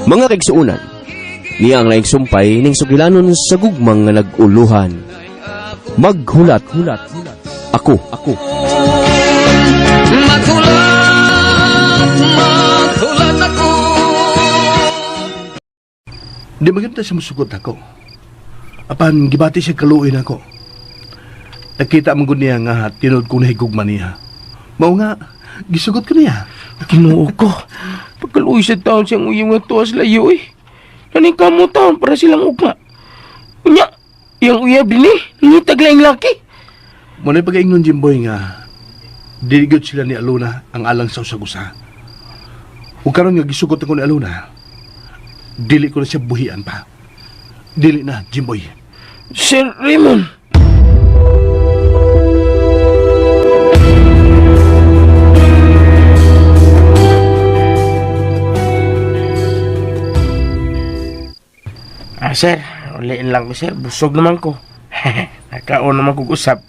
Mga kaigsuonan, niya ang laing sumpay ning sugilanon sa gugmang nga nag-uluhan. Maghulat, hulat, ako, ako. Maghulat, maghulat ako. Di maganda siya musugot ako. Apan gibati siya kaluoy nako. Nakita man gud niya nga tinud ko nahigugma niya. Mao nga gisugot ko niya. Ginoo ko. Pagkaluoy sa taon siyang uyong nga tuwas layo eh. Naning kamo taon para silang ugma. Unya, iyang uyab din eh. Nangitag laing laki. Mo na pagaingon Jimboy nga dili gyud sila ni Aluna ang alang sa usag-usa. Ug karon nga gisugot ako ni Aluna, dili ko na siya buhian pa. Dili na, Jimboy. Sir Raymond. Ah, sir. Uliin lang ko, sir. Busog naman ko. Nakaon naman kong usap.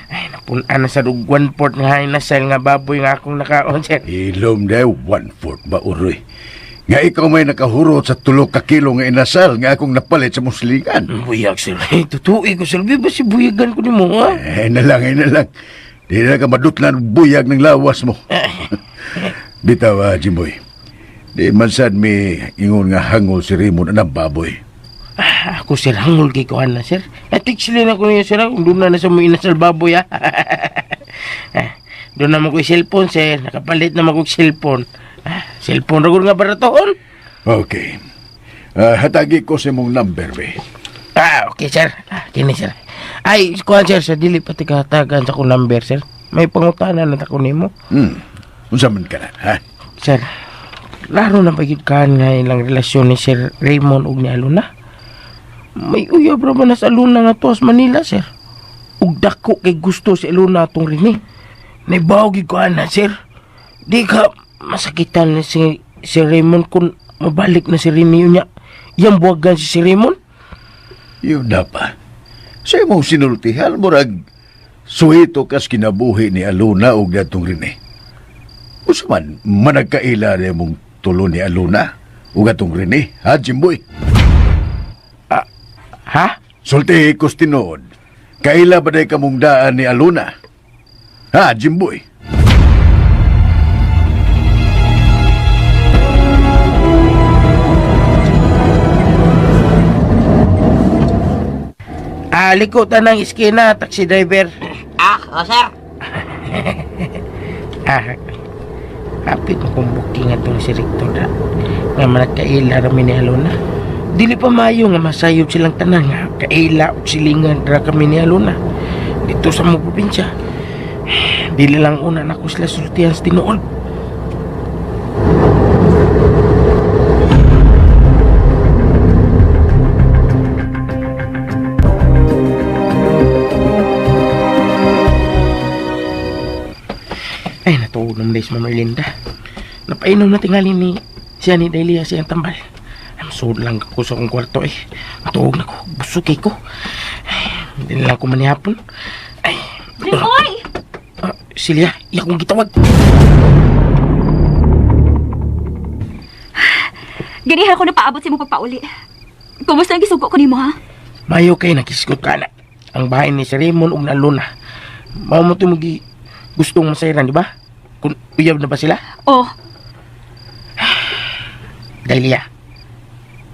Ay, napunan na sa dug 1/4 nga inasal nga baboy nga akong nakaon, sir. Ilom de, 1/4 ba uroy. Nga ikaw may nakahurot sa 3 ka kilo nga inasal nga akong napalit sa muslingan. Buyag, sir. Ay, tutuoy ko, sir. Di ba si buyagan ko ni mo, ha? Eh, na lang, eh, na lang. Di na ka madutlan buyag ng lawas mo. Bitaw, Jimboy. Di man sad mi ingon nga hangol si Raymond anang baboy. Ah, ako, sir, hangol kay kuhan na, sir. Natiksilin ako niya, sir. Kung doon na sa mo inasal baboy, ha? Ah, doon naman ko yung cellphone, sir. Nakapalit naman ko yung cellphone. Ah, cellphone ra gud nga baratoon. Okay. Hatagi ko sa imong number, be. Ah, okay, sir. Ah, kini, sir. Ay, kuhan, sir, sa dili pati kahatagan sa akong number, sir. May pangutana na ta ko nimo. Unsa man ka na, ha? Sir, laro na ba gyud kahan nga ilang relasyon ni Sir Raymond ug ni Aluna? May uyab ra ba na sa Aluna nga tuwas Manila, sir? Ug dako kay gusto si Aluna atong rini. Naibaw gyud ko ana, sir. Di ka masakitan ni si Sir Raymond kung mabalik na si Rini niya. Iyang buwagan si Sir Raymond. Yun na pa. Sa imong sinultihan, murag suhito kas kinabuhi ni Aluna og datong rini. Usa man, managkaila na imong tulo ni Aluna ug atong rini, ha, Jimboy? Ha? Sultihi kos tinuod. Kaila ba day kamong daan ni Aluna? Ha, Jimboy? Ah, liko ta ng iskina, taxi driver. Ah, oh sir. Ah, hapit mo kong booking atong si Rector na. Nga managkaila rami ni Alona. Dili pa maayo nga masayod silang tanan nga kaila o silingan ra kami ni Alona. Dito sa mga probinsya. Dili lang una na ko sila sultihan sa tinuod. Ay, natuog naman si Ma'am Erlinda. Napainom na tingali ni siya ni Delia siyang tambal. Ay, masuod lang ako sa akong kwarto eh. Matuog na ko. Busog kay ko. Ay, hindi na lang ako manihapon. Ay, Jimboy! Ah, Celia, iya kong gitawag. Ganihan ako napaabot sa imong pagpauli. Kumusta ang gisugo ko nimo ha? Mayo kay nakisgot ka na. Ang bahay ni si Raymond ug Luna. Mao mo to mugi gustong masayran, di ba? Kung uyab na ba sila? Oh, Delia,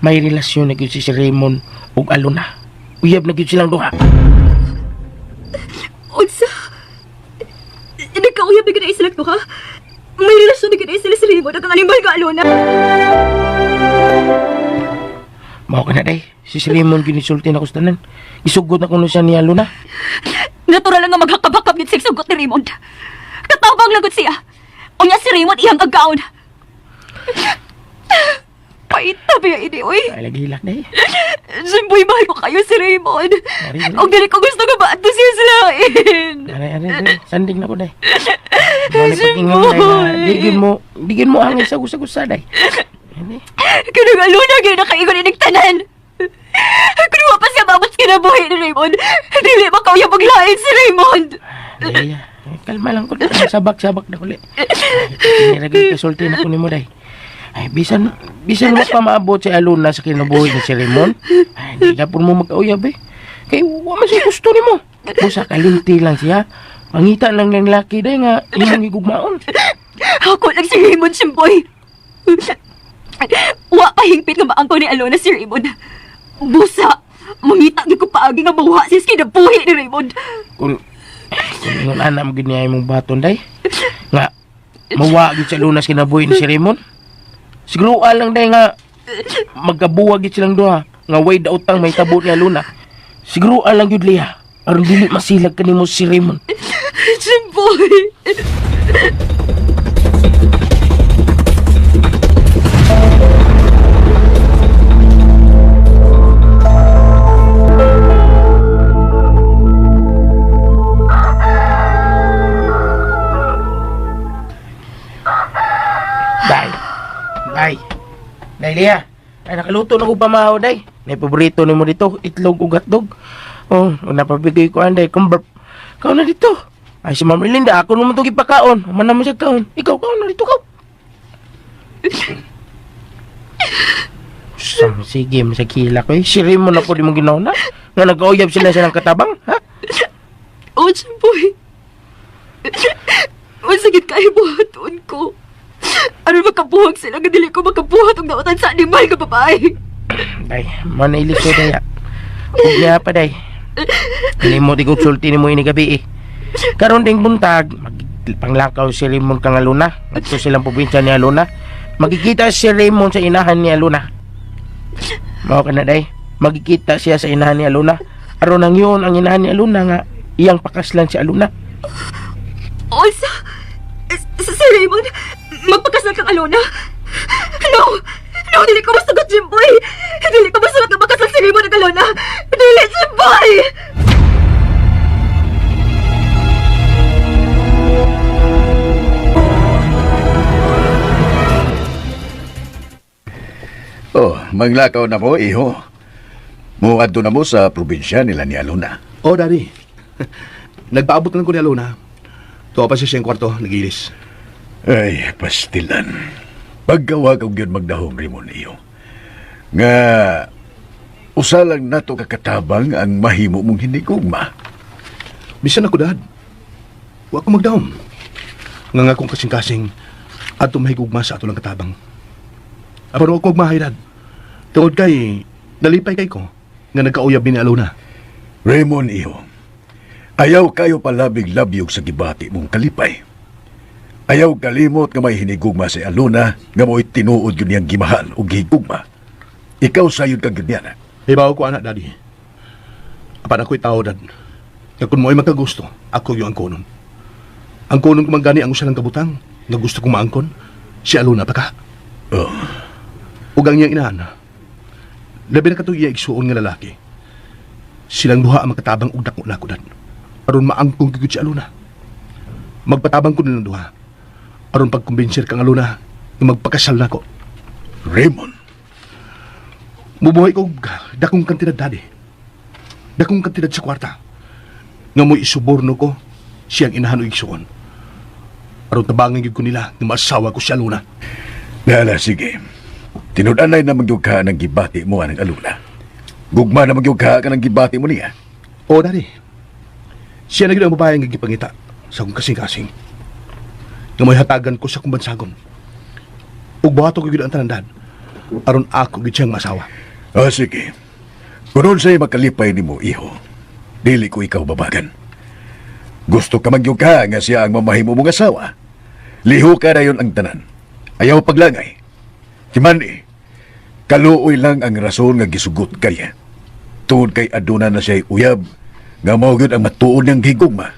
may relasyon na gyud si Raymond ug Alona. Uyab na gyud silang duha. Unsa? Nagkauyab na gid sila ko ha? May relasyon na gid sila si Raymond at ang animal ka Alona. Mao ka na day. Si Raymond ginisulti na ko sa tanan. Isugot na kuno siya ni Alona. Natural lang nga maghakab-hakab gid sa sugot ni Raymond. Katabang lang gud siya. Unya si Raymond iyang agaon. Paita ba ini oy? Ay lagi hilak day. Jimboy, mahal ko kayo si Raymond. Ari, ari. Og dili ko gusto nga baadto siya sa lain. Aray, aray, aray. Sanding na ko day. Mao ni pag-ingon day na digin mo angay sa gusa-gusa day. Hindi. Kanang Alona gyud nakaigon inig tanan. Kung wa pa siya maabot sa kinabuhi ni Raymond, dili makauyab og lain si Raymond. Delia, kalma lang ko. Sabak-sabak na uli. Kiniragay kasulti na ko ni mo day. Ay, bisan, bisan wa pa maabot si Aluna sa kinabuhi ni si Raymond. Ay, di na po mo magkauyab eh. Kay, wa man siya gusto nimo. Busa kalinti lang siya. Pangita lang ng laki day nga imong higugmaon. Ako lang si Raymond, Jimboy. Wa pa hingpit nga maangko ni Alona si Raymond. Busa, mangita gyud ko paagi nga mawa siya sa kinabuhi ni Raymond. Kung ingon ana mo gid niya imong baton day. Nga mawa gyud sa lunas kinabuhi ni si Raymond. Siguro lang day nga magkabuwag gyud silang duha nga way daotang may tabo ni Aluna. Siguro lang gyud liya aron dili masilag kanimo si Raymond. Jimboy! Day. Day. Day liya. Ay nakaluto na ko pamahaw day. Nay paborito nimo dito, itlog ug hotdog. Oh, napabigay ko anday kumber. Kaon na dito. Ay si Ma'am Linda, ako naman to gipakaon. Man naman siya kaon. Ikaw kaon na dito kaw. Sam, sige, masakila ko eh. Si Raymond ako di mo ginawa na. Nga nag-uyab sila silang katabang, ha? Oh, Jimboy. Masakit kayo buhaton ko. Ano makabuhag sila nga dili ko makabuhat og dautan sa animal nga babae. Day, manailis ko daya. Huwag niya pa, day. Kalimot ikog sulti ni mo ini gabi eh. Karon ding buntag, magpanglakaw si Raymond kang Aluna. Nagto silang probinsya ni Aluna. Magkikita si Raymond sa inahan ni Aluna. Mao ka na, day. Magkikita siya sa inahan ni Aluna. Aron ang yun, ang inahan ni Aluna nga, iyang pakaslan si Aluna. Oh, sa si Raymond, magpakasal kang Alona. No! No, dili ko masagot, Jimboy! Dili ko masagot na makasal si Raymond ug Alona! Dili, Jimboy! Oh, manglakaw na mo, iho. Muadto na mo sa probinsya nila ni Aluna. Oh, daddy. Nagpaabot na lang ko ni Alona. Tuwa pa siya siyang kwarto, nagilis. Ay, pastilan. Paggawa kong yun magdahom, Raymond, iyo. Nga, usa lang nato kakatabang ang mahimo mong hinigugma. Bisan ako, dad. Wa ko magdahom. Nga nga kong kasing-kasing ato mahigugma sa ato lang katabang. Apan wa ko magmahay, dad. Tungod kay, nalipay kay ko nga nagkauyab ni Alona. Raymond, iho. Ayaw kayo palabig-labyog sa gibati mong kalipay. Ayaw kalimot nga may hinigugma si Aluna nga mo'y tinuod yun niyang gimahal o gihigugma. Ikaw sayod kag yun niya na. Hibaw ko, anak, daddy. Apan ako'y tao, dad. Nga kung mo'y magkagusto, ako yung angkonon. Ang konon ko man gani ang usa lang kabutang nga gusto kong maangkon, si Alona pa ka. Oh. Ug ang iyang inahan. Labi na katong iya igsuon nga lalaki. Silang duha ang makatabang og dako nako, dad. Aron maangkon gyud si Alona. Magpatabang ko nilang duha. Aron pagkumbinser kang Alona nga magpakasal nako. Raymond, Mubuhay ko og dakong kantidad, daddy. Dakong kantidad sa kwarta. Nga mo'y isuborno ko siyang inahan og igsuon. Aron tabangan gyud ko nila nga maasawa ko si Alona. Dala, sige. Tinud-anay na magyug ka ng gibati mo anang Aluna. Gugma na magyug ka ng gibati mo niya. Oo, daddy. Siya na gyud ang babae nga gipangita sa akong kasing-kasing. Nga mo'y hatagan ko sa akong bansagon. Ug buhato ko gyud ang tanan, dad. Aron ako gyud siyang masawa. Ah, sige. Kung sa'yo makalipay nimo, iho, dili ko ikaw babagan. Gusto ka magyug ka nga siya ang mamahimo mong asawa. Liho ka na yun ang tanan. Ayaw paglangay. Timan eh, kaluoy lang ang rason nga gisugot kaya. Tungod kay aduna na siya'y uyab, nga mao gyud ang matuod niyang gigugma.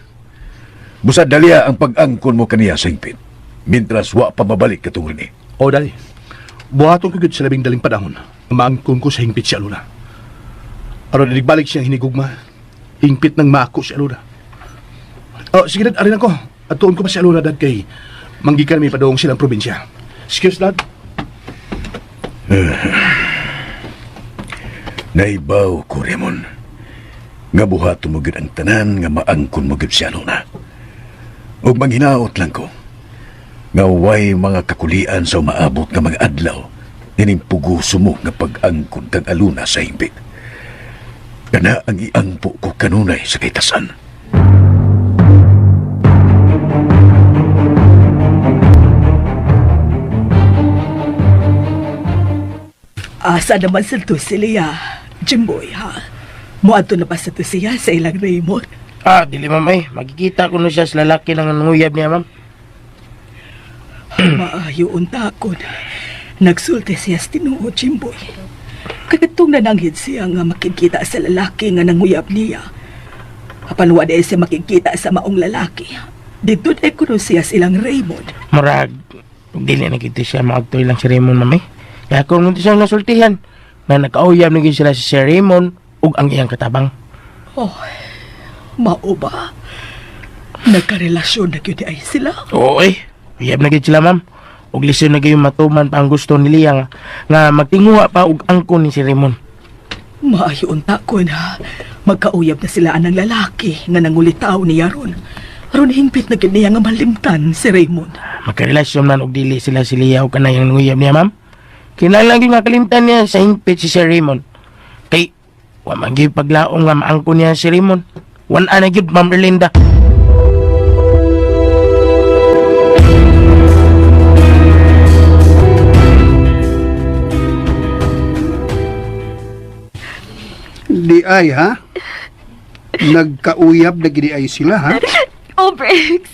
Busa dalia ang pag-angkon mo kaniya sa hingpit. Mintras wa pa mabalik katong ni. Oo, daddy. Buhaton ko gyud sa labing daling panahon. Nga maangkon ko sa hingpit si Alona. Aron inigbalik siyang hinigugma, hingpit ng maako si Alona. Oh, sige, dad, arin ako. At tuon ko pa si Alona, dad, kay manggikan may padung silang probinsya. Excuse, dad. Naibaw ko, Raymond. Nga buhaton mo gyud ang tanan nga maangkon mo gyud si Alona. Ug manghinaot lang ko. Nga way mga kakulian sa umaabot nga mga adlaw, ining puguso mo nga pag-angkon kang Aluna sa hingpit. Kana ang iangpo ko kanunay sa kitasan. Asa naman sa to si Leah? Jimboy, ha? Muadto na ba sa to siya sa ilang Raymond? Ah, dili ma'am eh. Magkikita ko na siya sa lalaki nang nanguyab niya, ma'am. Maayo unta ko. Nagsulti siya sa tinuod, Jimboy. Katong nananghid siya nga makikita sa lalaki nga nanguyab niya. Apan wa dahil siya makikita sa maong lalaki. Dito ay kuno siya silang Raymond. Murag, dili na kita siya maagtoy lang si Raymond, ma'am eh. Kaya kung nung siyang nasultihan, na nakauyab na gyud sila si Sir Raymond ug ang iyang katabang. Oh, mao ba? Nagkarelasyon na gyud ay sila. Oo eh. Uyab na gyud sila, ma'am. Ug lisod na gyud matuman pa ang gusto ni Lia nga magtinguha pa og angkon ni si Raymond. Maayo unta ko na magkauyab na sila anang lalaki nga nangulitaw niya ron. Aron hingpit na gyud niya nga malimtan si Raymond. Magkarelasyon man og dili sila si Lia og kanayang nanguyab niya, ma'am. Kinahanglan gyud nga kalimtan niya sa hingpit si Sir Raymond. Kay wa man gyud paglaong nga maangkon niya si Raymond. Wan ana gyud, Ma'am Erlinda. Di ay, ha? Nagkauyab na gini ay sila, ha? Oh, Briggs.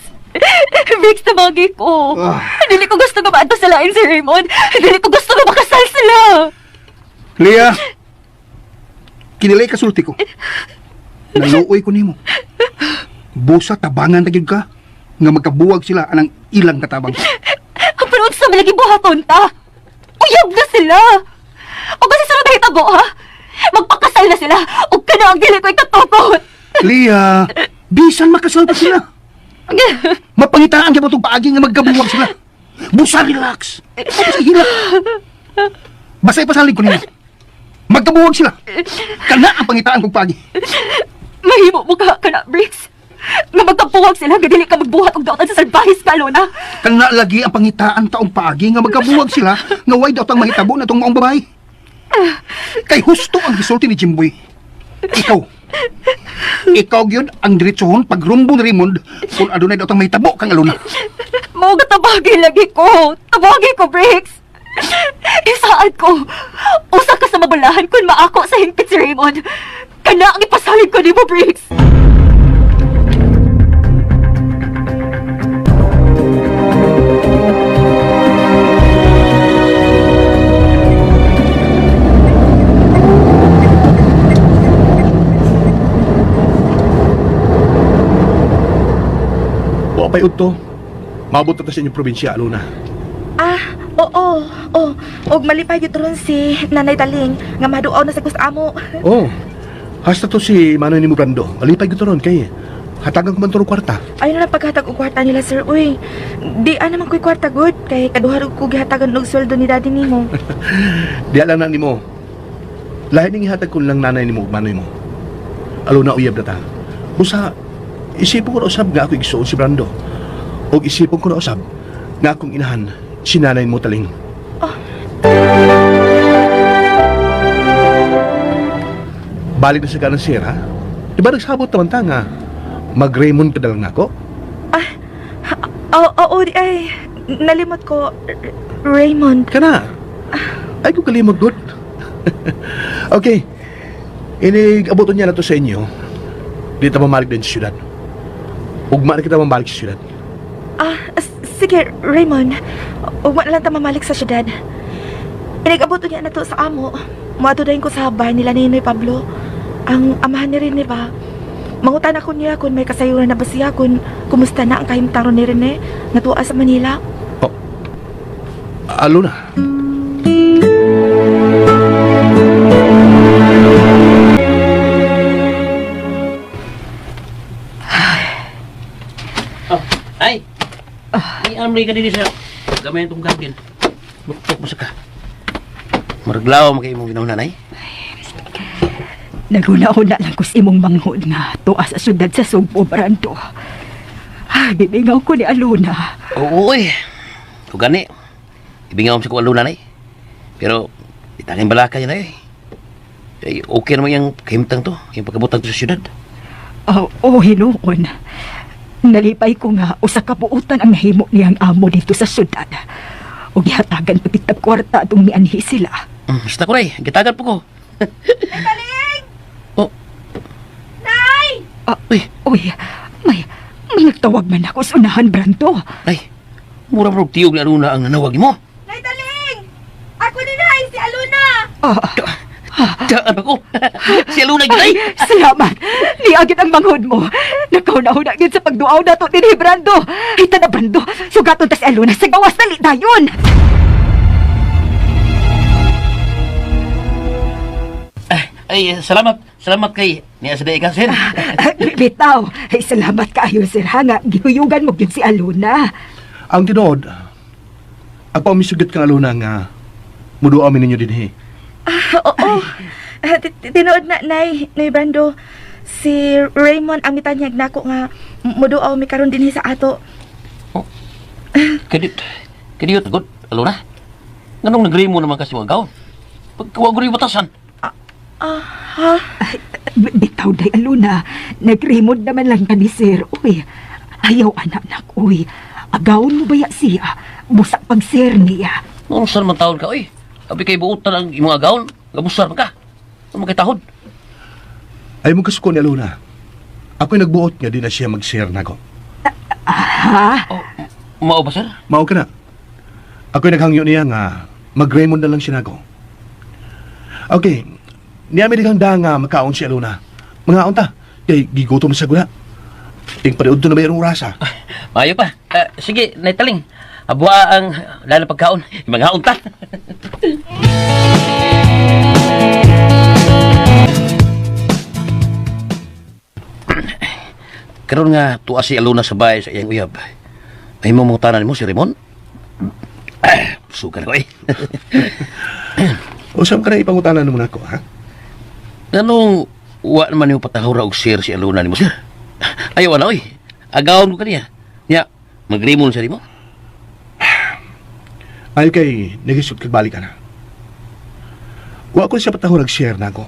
Briggs, tabagi ko. Ah. Dili ko gusto nga maadto sa lain si Raymond. Dili ko gusto nga makasal sila. Leah, kinilay kasulti ko. Naluoy ko nimo. Busa tabangan na gyud ka nga magkabuwag sila anang ilang katabang. Ang panahon sa malagi buhaton ta. Uyab na sila. O kasi sa nahitabo, ha? Magpakasal na sila. O kana ang dili ko ikatukot. Leah, bisan makasal pa sila. Mapangitaan kay mo itong paagi nga magkabuwag sila. Busa relax. Busa hilak. Basta ipasalig ko nimo. Magkabuwag sila. Kana ang pangitaan kong paagi. Mahimo mo ka kana, Briggs. Nga magkabuwag sila, nga dili ka magbuhat og dautan sa salbahis ka, Lona. Kana lagi ang pangitaan taong paagi nga magkabuwag sila nga way daw tang mahitabo na tong maong babae. Kay husto ang gisulti ni Jimboy. Ikaw. Ikaw gyud ang diretsohon pagrumbo ni Raymond kung adunay daw tang mahitabo kang aluna. Mao ga tabagi lagi ko. Tabagi ko, Briggs. Isaad ko. Usa ka sa mabalahan kung maako sa hingpit si Raymond. Kana ang ipasalig ko nimo, Briggs. Wa pa'y udto. Maabot na ta sa inyong probinsya, Aluna. Ah, oo, oh, og malipay gyud ron si Nanay Taling nga maduaw na sa kus amo. Oh, hasta to si Manoy ni Brando. Alipay ko to ron kay hatagan ko man to og kwarta. Ayon na paghatag og kwarta nila sir, uy. Di ana man ko'y kwarta good kay kaduha rog ko gihatagan og sweldo ni daddy nimo. Di alam na nimo. Lahi ning ihatag ko lang nanay nimo ug manoy mo. Aluna uyab na ta. Busa isipon ko na usab nga ako igsuon si Brando. Og isipon ko na usab nga akong inahan si nanay mo taling. Oh. Balik na sa ganang sir, ha? Di ba nagsabot naman ta nga mag-Raymond ka na lang nako? Ah, oo, oo, di ay nalimot ko Raymond. Kana. Ay ko kalimot good. Okay. Inig abuton niya na to sa inyo. Di ta mamalik din sa syudad. Ugma na kita mamalik sa syudad. Ah, sige Raymond. Ugma na lang ta mamalik sa syudad. Inag-abot niya na to sa amo. Moadto dayon ko sa bahay nila ni Noy Pablo. Ang amahan ni Rene ba? Mangutan ako niya kung may kasayuran na ba siya kung kumusta na ang kahimtang ni Rene nga tuwa sa Manila. Aluna. Oh, ay. May amli ka din sa gamay itong garden. Buktok mo sa ka. Maraglaw mo kayo mong ginawa nanay. Naguna-una lang kus imong manghod nga tuwa sa syudad sa Sugbo, Brando. Ay, bibingaw ko ni Aluna. Oo, eh. Kung gani, ibingaw sa ko Aluna nay. Pero, itangin balaka niya na eh. Ay, okay naman yung kahimtang to, yung pagkabutang to sa syudad. Oh, oh hinuon. Nalipay ko nga usa ka buotan ang nahimo niyang amo dito sa syudad. Ug gihatagan pa kitag kwarta atong mianhi sila. Basta ko ray, gitagan po ko. Oh. Nay! Ah, Uy, uy, may may nagtawag man ako sa unahan, Brando. Ay, mura bro, tiyog ni Aluna ang nanawag mo. Nay Taling! Ako ni Nay, si Aluna! Ah, Daan ako. Si Aluna gid ay, ay. salamat. Niagit ang manghod mo. Nakauna-una gid sa pagduaw nato dinhi, Brando. Ay, na Brando. Sugaton ta si Aluna sa gawas dali dayon. Ay, salamat. Salamat kay niya sa ka, sir. Ah, bitaw. Ay, salamat kaayo, sir, ha, nga gihuyugan mo gyud si Aluna. Ang tinuod, ako ang misugat kang Aluna nga muduaw mi ninyo dinhi. Ah, oo. Ah, tinuod na, Nay, Nay Brando. Si Raymond ang mitanyag nako nga muduaw mi karon dinhi sa ato. Kadiyot. Kadiyot, good. Aluna. Nganong nagrimo naman kasi wagaw? Pagkawa ko rin batasan. Ah, ha? Ay, bitaw day Aluna. Nagrimod naman lang kami, sir. Uy, ayaw anak nak, uy. Agawon mo baya siya? Busak pag sir niya. Noong saan man taon ka, oy. Abi kay buotan ang imong agawon. Gabusar man ka. Ano man kay tahod? Ay mo kasuko ni Aluna. Ako'y nagbuot nga di na siya mag-share nako. Ha? Oh, mao ba, sir? Mao ka na. Ako'y naghangyo niya nga mag-Raymond na lang siya nako. Okay, niya mi digang da nga makaon si Aluna. Mga ta, kay gigutom sa gula. Ting pariud na ba yung orasa? Maayo pa. Ah, sige, naitaling. Abuha ang lalo pagkaon. Mga unta. Karon nga tuwa si Aluna sa bahay sa iyang uyab. Ay mo mangutanan mo si Ramon? Ah, suka na ko eh. Usap ka na ipangutanan mo nako, ha? Ganong wa naman yung patahura og share si Aluna nimo sir. Ayaw na oy. Agawon ko kaniya. Nya, magrimon siya nimo. Ayo kay nagisod kag balik ka na. Wa ko siya patahurag share nako.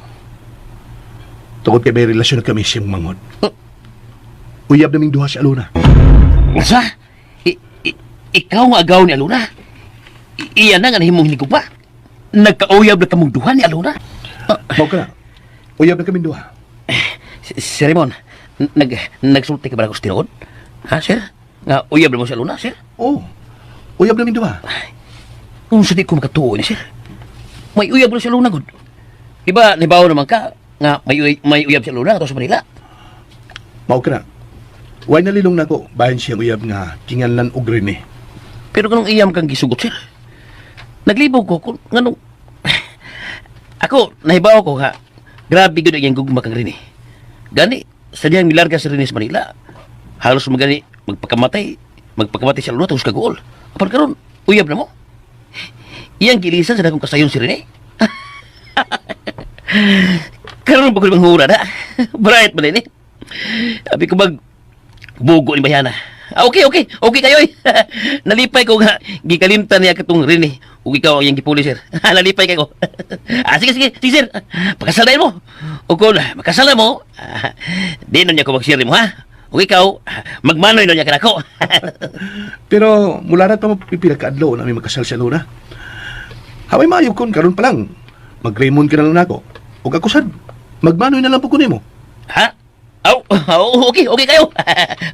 Tungod kay may relasyon na kami siyang mangod. Uyab naming duha si Aluna. Unsa? Ikaw nga agaw ni Aluna? Iya na nga nahimong hinigugma. Nagkauyab na kamong duha ni Aluna. Mao ka na. Uyab na kaming duha. Si Ramon, nagsulti ka ba ako sa tinuod? Ha, sir? Nga uyab na mo si Aluna, sir? Oh, uyab naming duha. Unsa di ko makatuo ni sir? May uyab na si Aluna gud. Di ba, nibaw naman ka nga may uyab si Aluna ato sa Manila. Mao ka na. Way nalilong nako bahin siyang uyab nga kinganlan og Rene. Pero kanong iyam kang gisugot, sir? Naglibog ko kung nganong... Ako, nahibaw ko nga, grabe gud ang iyang gugma kang Rene. Gani, sa diyang milarga si Rene sa Manila, halos magani magpakamatay, magpakamatay siya Aluna tapos kaguol. Apan karon, uyab na mo. Iyang gilisan sa dakong kasayon si Rene. Karon pa ko manghura na. Bright man ini. Sabi ko mag bugo ni Bayana. Ah, okay, okay. Okay kayo eh. Nalipay ko nga gikalimtan niya katong Rene. Ug ikaw ang iyang gipuli, sir. Nalipay kayo. Ah, sige, sige, sige, sir. Pakasal na mo. O kung makasal na mo, ah, di na niya ko mag-share mo, ha? Ug ikaw, magmanoy na niya kanako. Pero mula na pa mapipila ka adlaw na may magkasal si Aluna. Haway maayo kon karon pa lang. Mag-Raymond ka na lang nako. Ug ako sad, magmanoy na lang po ko nimo. Ha? Aw, oh, okay, okay kayo.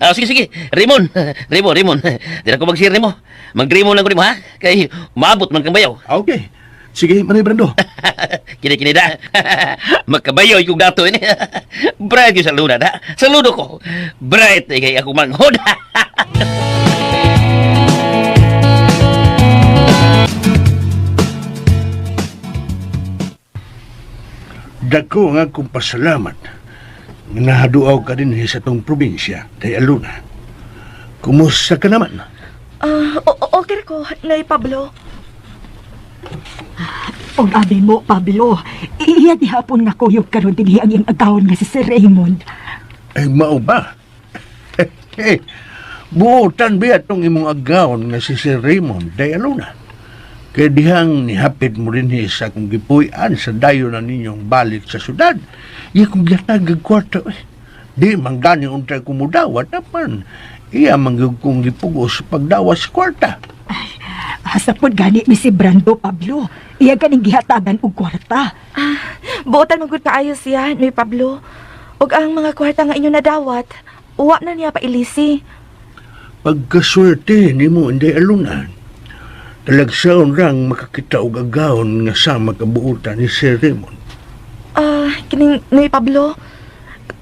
Ah, sige, sige. Raymond, Raymond, Raymond. Di na ko mag-share nimo. Mag-Raymond lang ko nimo, ha? Kay maabot man kang bayaw. Ah, okay. Sige, Manoy Brando. Kini kini da. Magkabayo yung dato ini. Bright yung sa luna da. Saludo ko. Bright eh, kay ako manghod. Dako nga akong pasalamat nga nahaduaw ka din sa tong probinsya, kay Aluna. Kumusta ka naman? Ah, okay ko, Nay Pablo. Og abi mo, Pablo, iya gihapon nga kuyog karon dinhi ang iyang agawon nga si Sir Raymond. Ay, mao ba? Eh, Buotan biya tong imong agawon nga si Sir Raymond day aluna. Kay dihang nihapit mo rin sa akong gipuy-an sa dayon na ninyong balik sa syudad. Iya kong gihatag og kwarta. Eh. Di man gani untay kumudawat apan. Iya man gyud kong gipugos sa pagdawas sa kwarta. Asa pod gani mi si Brando Pablo. Iya ganing gihatagan og kwarta. Ah, buotan man gud kaayo siya, Noy Pablo. Ug ang mga kwarta nga inyo nadawat, uwa na niya pailisi. Pagkaswerte nimo Inday Aluna. Talagsaon rang makakita og agawon nga sama kabuotan ni Sir Raymond. Ah, kining Noy Pablo.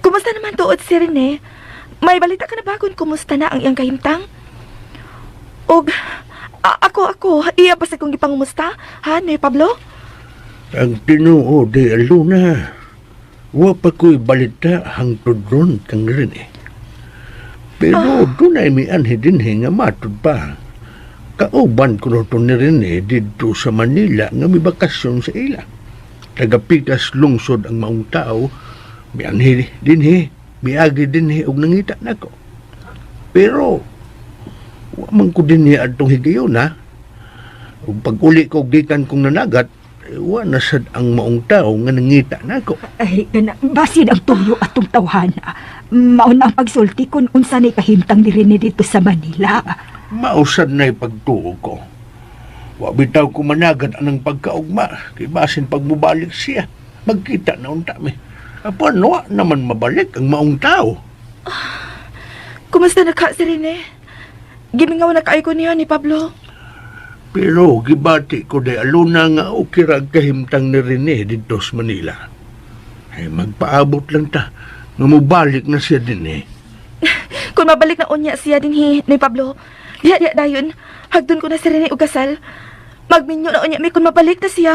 Kumusta naman tuod si Rene? May balita ka na ba kung kumusta na ang iyang kahimtang? Og ako, iya pa sa kong gipangumusta, ha, Noy Pablo? Ang tinuod ay Aluna. Wa pa ko'y balita hangtod ron kang Rene. Pero dunay mi anhi dinhi nga matud pa. Kauban ko no to ni Rene didto sa Manila nga may bakasyon sa ila. Tagapikas lungsod ang maong tao, mianhi dinhi, miagi dinhi og nangita nako. Pero wa man ko dinhi adtong higayon ha. Ug pag-uli ko gikan kong nanagat, eh, wa na sad ang maong tao nga nangita nako. Ay, kana, basin ang tuyo atong tawhana. Mao na ang pagsulti kung unsa nay kahimtang ni Rene dito sa Manila. Mausad na'y pagtuo ko. Wa bitaw ko managat anang pagkaugma, kay basin pag mubalik siya, magkita na unta mi. Apan wa naman mabalik ang maong tao. Kumusta na ka si Rene? Gimingaw na kaayo ko niya ni Pablo. Pero gibati ko day aluna nga okay ra ang kahimtang ni Rene didto sa Manila. Ay magpaabot lang ta nga mubalik na siya din eh. Kung mabalik na unya siya dinhi ni Pablo, diha diha dayon, hagdon ko na si Rene og kasal. Magminyo na unya mi kung mabalik na siya.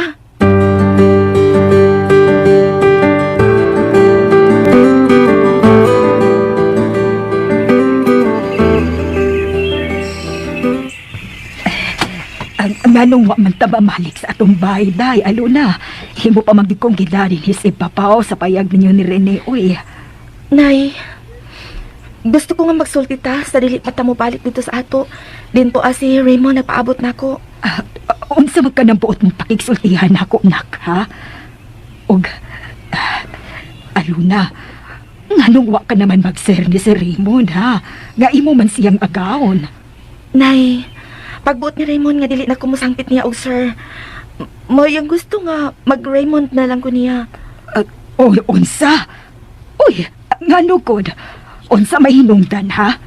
Ang nganong wa man ta mamalik sa atong bahay, day, Aluna. Himo pa man gyud kong gidarin his ipapaw sa payag ninyo ni Rene, uy. Nay, gusto ko nga magsulti ta sa dili pa ta mobalik dito sa ato. Dinto si Raymond nagpaabot nako. Ah, unsa man ka ng buot mong pakigsultihan nako, nak, ha? Og, Aluna, nganong wa ka naman mag-sir ni Sir Raymond, ha? Nga imo man siyang agawon. Nay, pagbuot ni Raymond nga dili na ko mosangpit niya og sir. Mo yung gusto nga mag Raymond na lang ko niya. Oy, unsa? Uy, ngano god? Unsa may hinungdan, ha?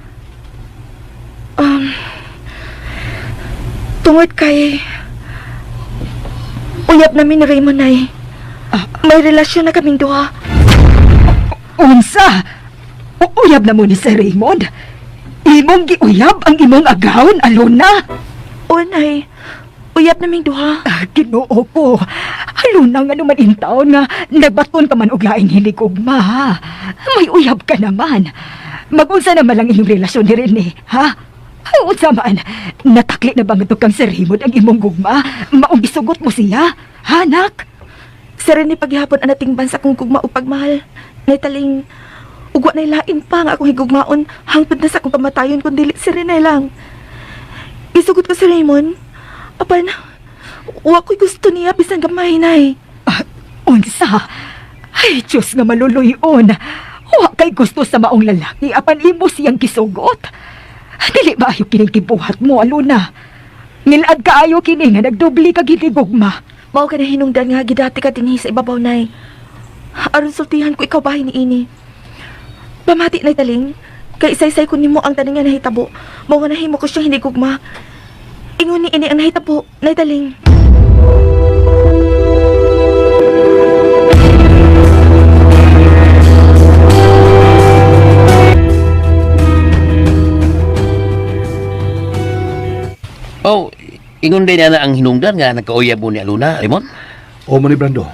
Um, tungod kay uyab namin ni Raymond, Nay. May relasyon na kaming duha. Unsa? Uyab na mo ni Sir Raymond? Imong giuyab ang imong agawon, Aluna? O, Nay, uyab naming duha. Ah, Ginoo ko. Aluna nga naman intaon nga nagbaton ka man og laing hiligugma, ha? May uyab ka naman. Mag-unsa naman lang inyong relasyon ni Rene, ha? Ay, unsa man, natakli na ba nga kang Sir Raymond ang imong gugma? Maong gisugot mo siya, ha, nak? Si Rene paghihapon ang natingban sa akong gugma o pagmahal. Nay taling, ugwa na lain pa nga akong higugmaon hangtod na sa akong kamatayon kung dili si Rene lang. Isugot ko si Raymond. Apan, wa ko'y gusto niya bisan gamay, Nay. Ah, unsa? Ay, Diyos nga maluluyon. Wa kay gusto sa maong lalaki apan imo siyang gisugot. Dili ba ayo kining gibuhat mo, Aluna? Ngilad kaayo kini nga nagdubli ka gitigugma. Mao ka na hinungdan nga gidati ka dinhi sa ibabaw, Nay. Aron sultihan ko ikaw bahin ni ini. Pamati, Nay taling. Kay isaysay ko nimo ang tanan nga nahitabo. Mao nga nahimo ko siyang hinigugma. Ingon ni ini ang nahitabo, Nay taling. Oh, ingon din na ang hinungdan nga nagkauyab mo ni Aluna, Raymond. O man ni Brando.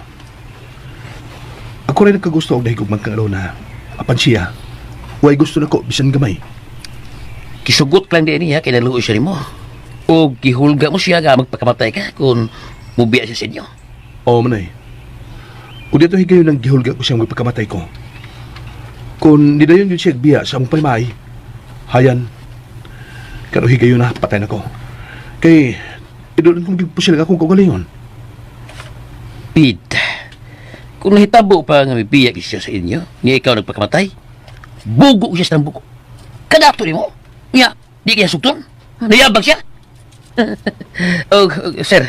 Ako rin nagkagusto og dahigugmang kang Alona. Apan siya, way gusto nako bisan gamay. Kisugot lang din niya kay naluoy siya nimo. O gihulga mo siya nga magpakamatay ka kung mubiya siya sa inyo. O manay. O dito higayon ang gihulga ko siyang magpakamatay ko. Kung nidayon yun siya biya sa among paymay, hayan, Pero higayon na, patay na ko. Kay, idoon kong gigpusil akong kagalingon. Pid. Kung nahitabo pa nga may biya siya sa inyo, nga ikaw nagpakamatay, bugo siya sa bugo. Kadato nimo. Nga, di kaya sugton. Niyabag siya. Oh, sir,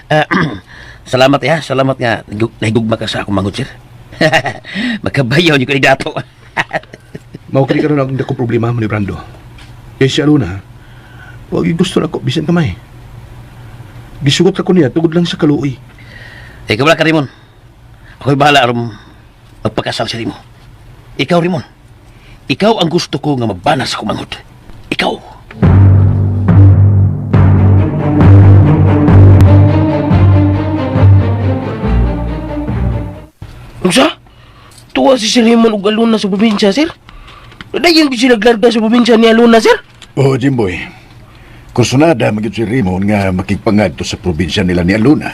ah, salamat ya, salamat nga nahigugma ka sa akong manghod, sir. Magkabayaw niyo ko ni dato. Mao kini karon ang dako problema mo ni Brando. Kay si Aluna, wag gusto na ko bisan kamay. Gisugot ka ko niya tugod lang sa kaluoy. Ikaw wala ka, Raymond. Ako'y bahala aron magpakasal sa Rimo. Ikaw, Raymond. Ikaw ang gusto ko nga mabana sa kumanghod. Ikaw. Unsa? Tuwa si Sir Raymond ug Aluna sa probinsya, sir? Dayon gyud sila glarga sa probinsya ni Aluna, sir? Oh, Jimboy. Kursunada magyud si Raymond nga makigpangadto sa probinsya nila ni Aluna.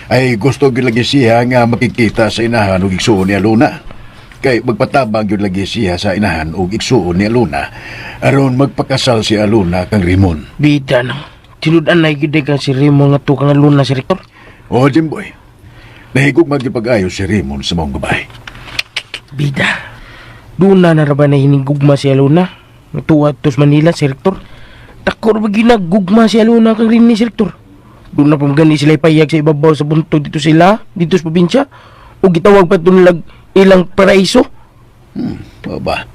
Ay gusto gyud lagi siya nga makikita sa inahan ug igsuon ni Aluna. Kay magpatabang gyud lagi siya sa inahan ug igsuon ni Aluna aron magpakasal si Aluna kang Raymond. Bida no. Tinud-an na gyud kang si Raymond nga kang Aluna, Sir Hector. Oh, Jimboy. Nahigog magyupag-ayo si Raymond sa maong babae. Bida. Doon na naraba na hinigugma si Aluna. Natuwa to sa Manila, Sir Hector. Takor ba ginagugma si Aluna kang rin ni Sir Hector? Doon na pamagani sila ipayag sa ibabaw sa buntod dito sila, dito sa probinsya. O gitawag pa doon lag ilang paraiso. Baba.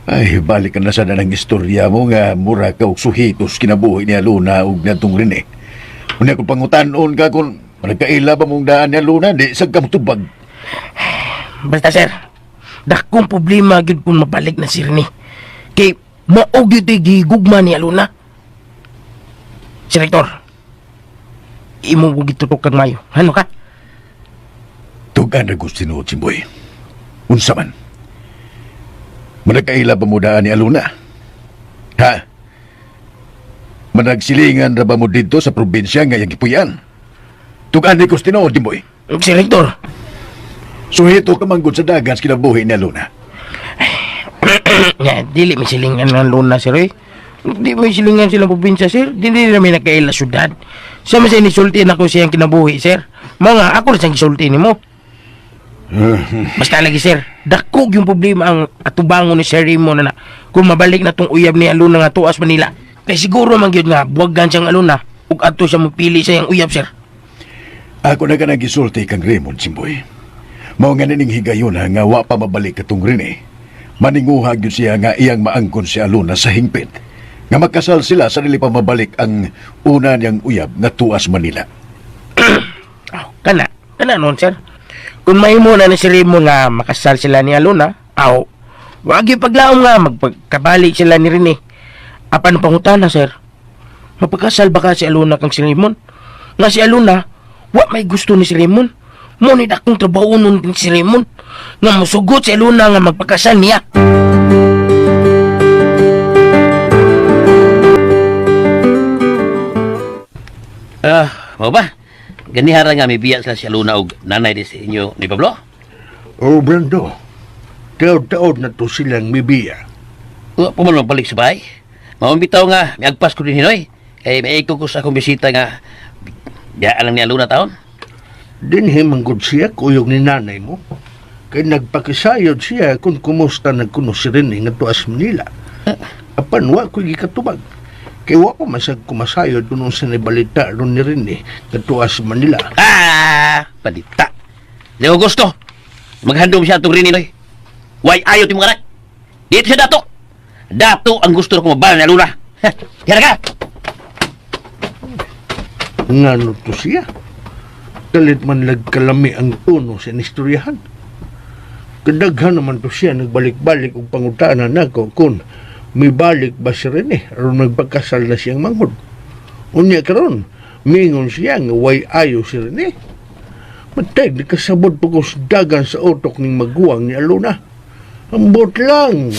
Ay, balik ka na sana ng istorya mo nga mura ka og suhitos kinabuhi ni Aluna ug natong Rene. Unya kung pangutanon ka kung nagkaila ba mong daan ni Aluna, di sa ka motubag. Basta sir, dakong problema gyud kung mabalik na si Rene. Kay mao gyud ay gigugma ni Aluna. Sir Hector, imo ko gitutok kag mayo. Ano ka? Tugan na gusto tinuod, Simboy. Unsa man. Managkaila ba mo daan ni Aluna? Ha? Managsilingan ra ba mo dito sa probinsya nga iyang gipuy-an? Tugan ni gusto tinuod, Jimboy. Sir Hector, Suhito ka manggod sa dagat sa kinabuhi ni Aluna. nga, dili may silingan ng Luna, sir, eh. Di may silingan silang probinsya, sir. Dili na may nagkaila syudad. Sa man siya nisulti na ko siyang kinabuhi, sir. Mga ako rin siyang gisulti nimo. Basta lagi, sir. Dakog yung problema ang atubangon ni Sir Raymond na, na kung mabalik na tong uyab ni Aluna nga tuas Manila. Kay siguro man gyud nga buwaggan siyang Aluna ug adto siya mopili sa iyang uyab, sir. Ako na ka nagisulti kang Raymond, Simboy. Mao nga nining higayuna nga wa pa mabalik katong Rene. Maninguhag yun siya nga iyang maangkon si Aluna sa hingpit. Nga magkasal sila sa dili pa mabalik ang una niyang uyab nga tuas Manila. Oh, kana. Kana noon, sir. Kung mahimo na ni si Raymond nga makasal sila ni Aluna, aw, wag yung paglaom nga magpagkabalik sila ni Rene. Apan ang pangutana, sir? Mapagkasal ba ka si Aluna kang si Raymond? Nga si Aluna, wa may gusto ni si Raymond. Ngunit akong trabaho nun ni si Raymond. Nga musugot si Aluna nga magpakasal niya. Ah, mao ba? Ganihara nga may biya sila si Aluna og nanay di sa inyo ni Pablo. Oh, Brando. Taod-taod na to silang mibiya. Wa pa man magbalik sa bahay. Mao bitaw nga miagpas ko din hinoy. Kay may ko sa akong bisita nga biyaan lang ni Aluna taon. Dinhi manggod siya kuyog ni nanay mo. Kay nagpakisayod siya kung kumusta nagkuno si Rene nga tuas Manila. Apan wa ko gikatubag. Kay wa pa masag kumasayod kung unsa ni balita ron ni Rene nga tuas Manila. Ah, balita. Di ko gusto. Maghandom siya atong Rene noy. Way ayo ti mga anak. Dito siya dato. Dato ang gusto na kumabala ni Aluna. Ha, Tiyara ka. Ngano to siya? Kalit man lagkalami ang tono sa istoryahan. Kadaghan naman to siya nagbalik-balik og pangutana nako kung mibalik ba si Rene aron magpakasal na siyang manghod. Unya karon, mingon siya nga way ayo si Rene. Matay, nakasabot po ko sa dagan sa utok ning maguwang ni Aluna. Ambot lang.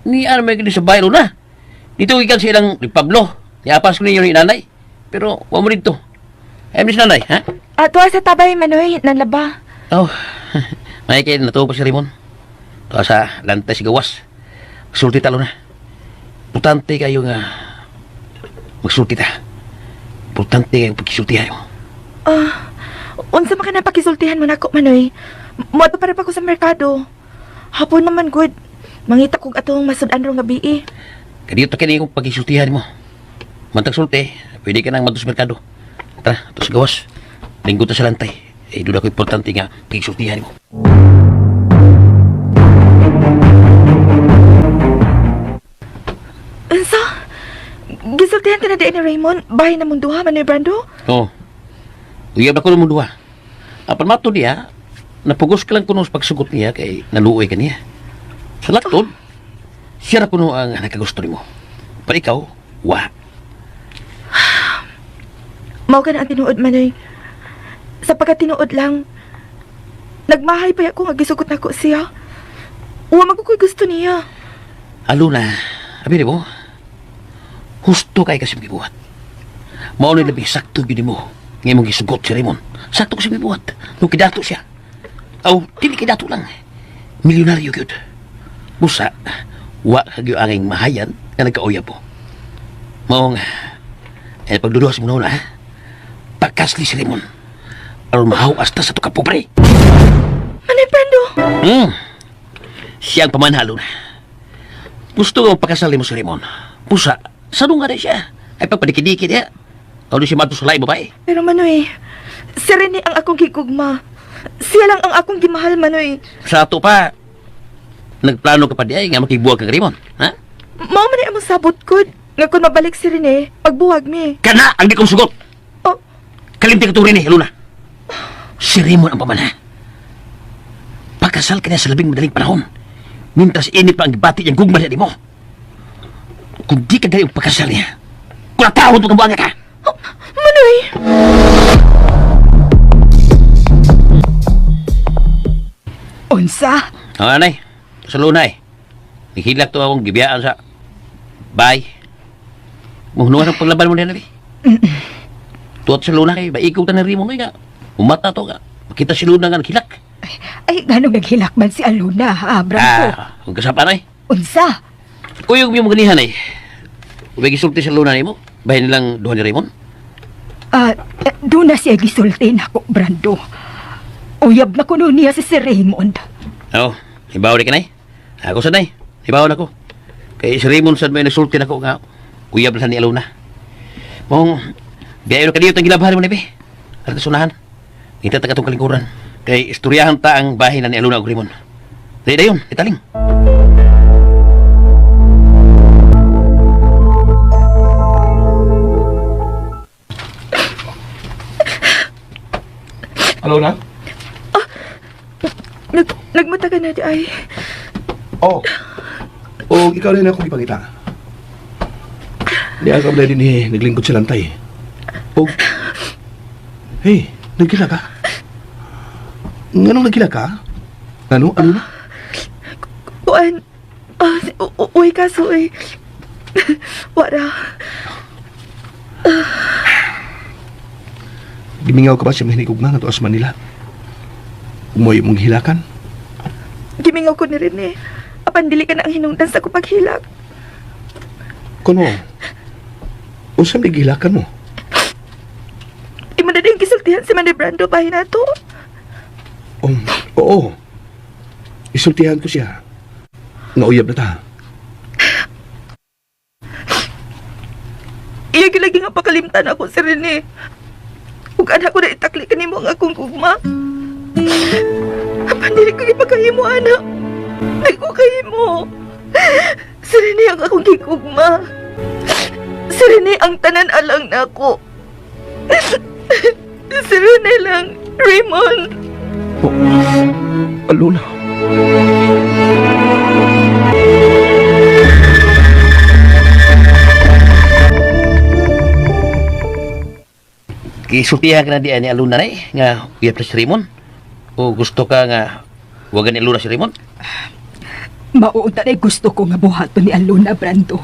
Ni ano may gini sa bahay Luna. Dito gikan sa ilang ni Pablo. Niapas ko ninyo ni nanay. Pero wa mo dito. Ay, miss nanay, ha? Ah, tuwa sa tabay, Manoy, nanlaba. Oh, May kay natuwa pa si Raymond. Tuwa sa lantay si gawas. Sulti talo na. Importante kayo nga magsulti ta. Importante kayo pagkisulti ayo. Ah, unsa man ka na pakisultihan mo nako Manoy? Moadto para pa ko sa merkado. Hapon naman good. Mangita kog atong masud-an rong gabi eh. Kadiyo ta kini kung pagkisultihan mo. Mantag sulti, pwede ka nang madto sa merkado. Tara, ato sa gawas. Linggo ta sa lantay. Eh, doon ako importante nga pagkisultihan mo. Unsa? Gisultihan ka na di ni Raymond, bahay na mong duha Manoy Brando? Oo. Uyab ako ng duha. Apan mato niya, napugos ka lang kuno sa pagsugot niya kay naluoy ka niya. Sa laktod, siya ra kuno ang nakagusto nimo. Pero ikaw, wa. Mao ka na ang tinuod Manoy. Sa pagkatinuod lang, nagmahay pa ako nga gisugot nako siya. Wa man ko ko'y gusto niya. Aluna, abi mo, husto kay kasi gibuhat. Mao ni labing sakto gyud nimo nga imong gisugot si Raymond. Sakto kasi gibuhat. Nung kidato siya. Aw, dili kidato lang. Milyonaryo gyud. Busa, wa ka gyud anging mahayan nga nagkauyab po. Mao nga, eh, pagduduha sa muna ha? Pagkasli si Raymond. Aron mahawas ta sa to kapobre. Manoy Brando! Siya ang pamanhalo na. Gusto ko magpakasal mo si Raymond. Pusa, sa nga siya. Ay pagpadikidikit niya. Ano siya madto sa laing babae. Pero Manoy, si Rene ang akong gigugma. Siya lang ang akong gimahal, Manoy. Sa ato pa, nagplano ka pa di ay nga makibuwag kang Raymond. Ha? Mao man ni among sabot ko. Nga kung mabalik si Rene, pagbuwag mi. Kana ang di kong sugot. Oh. Kalimti ka itong Rene, Luna. Si Raymond ang pamana. Pakasal ka niya sa labing madaling panahon. Mintras ini pa ang gibati niyang gugma niya di mo. Kung di ka dali ang pakasal niya, kung natawad mo kang buwanga ka. Oh, Manoy! Unsa? Oh, anay. Sa lunay. Nihilak to akong gibiyaan sa... Bye. Muhnuan ang paglaban mo niya, nabi. Tuwat sa luna kay, maikaw ta na rin mo nga. Umata to ka. Makita si Luna nga naghilak. Ay, ganong naghilak man si Aluna, ha, Brando? Ah, kung kasapan ay. Unsa? Kuyog mo ganihan ay. Ubay gisulti sa luna nimo. Bahin nilang duha ni Raymond. Ah, doon na siya gisulti nako, Brando. Uyab na kuno niya si Sir Raymond. Oo, hibaw di ka nay. Ako sa nay. Hibaw na ko. Kay si Raymond sad may nagsulti nako nga uyab na sa ni Aluna. Mong biyayo ka dito ang gilabhan mo ni be. Ara ta sunahan. Kita ta katong kalingkuran. Kay istoryahan ta ang bahin na ni Aluna ug Raymond. Dili dayon, italing. Alona? Nagmata ka na di ay. Oh. O ikaw rin ako ipangita. Di ako din eh, naglingkod sa lantay. O, hey, nagkila ka? Nganong nagkila ka? Ano? Ano na? Kuan, ah, uy kaso eh. Wala. Gimingaw ka ba sa mahinig ugma nga tuas Manila? Umoy mong hilakan? Gimingaw ko ni Rene. Apan dili ka na ang hinungdan sa akong paghilak. Kuno, usam di gihilakan mo? Imo na din gisultihan si Manny Brando bahin nato. Oo. Isultihan ko siya. Nga uyab na ta. Iya gyud lagi nga pakalimtan ako si Rene. Ug anak ko na itakli kanimo ang akong gugma. Apan dili ko ipakahimo anak. Di ko kahimo. Si Rene ang akong gigugma. Si Rene ang tanan alang nako. Si Rene lang, Raymond. Oh, Alona. Gisultihan ka na di ni Aluna na eh, nga uyab na si Raymond. O gusto ka nga wagan ni Aluna si Raymond? Mauunta na gusto ko nga buhaton ni Aluna, Brando.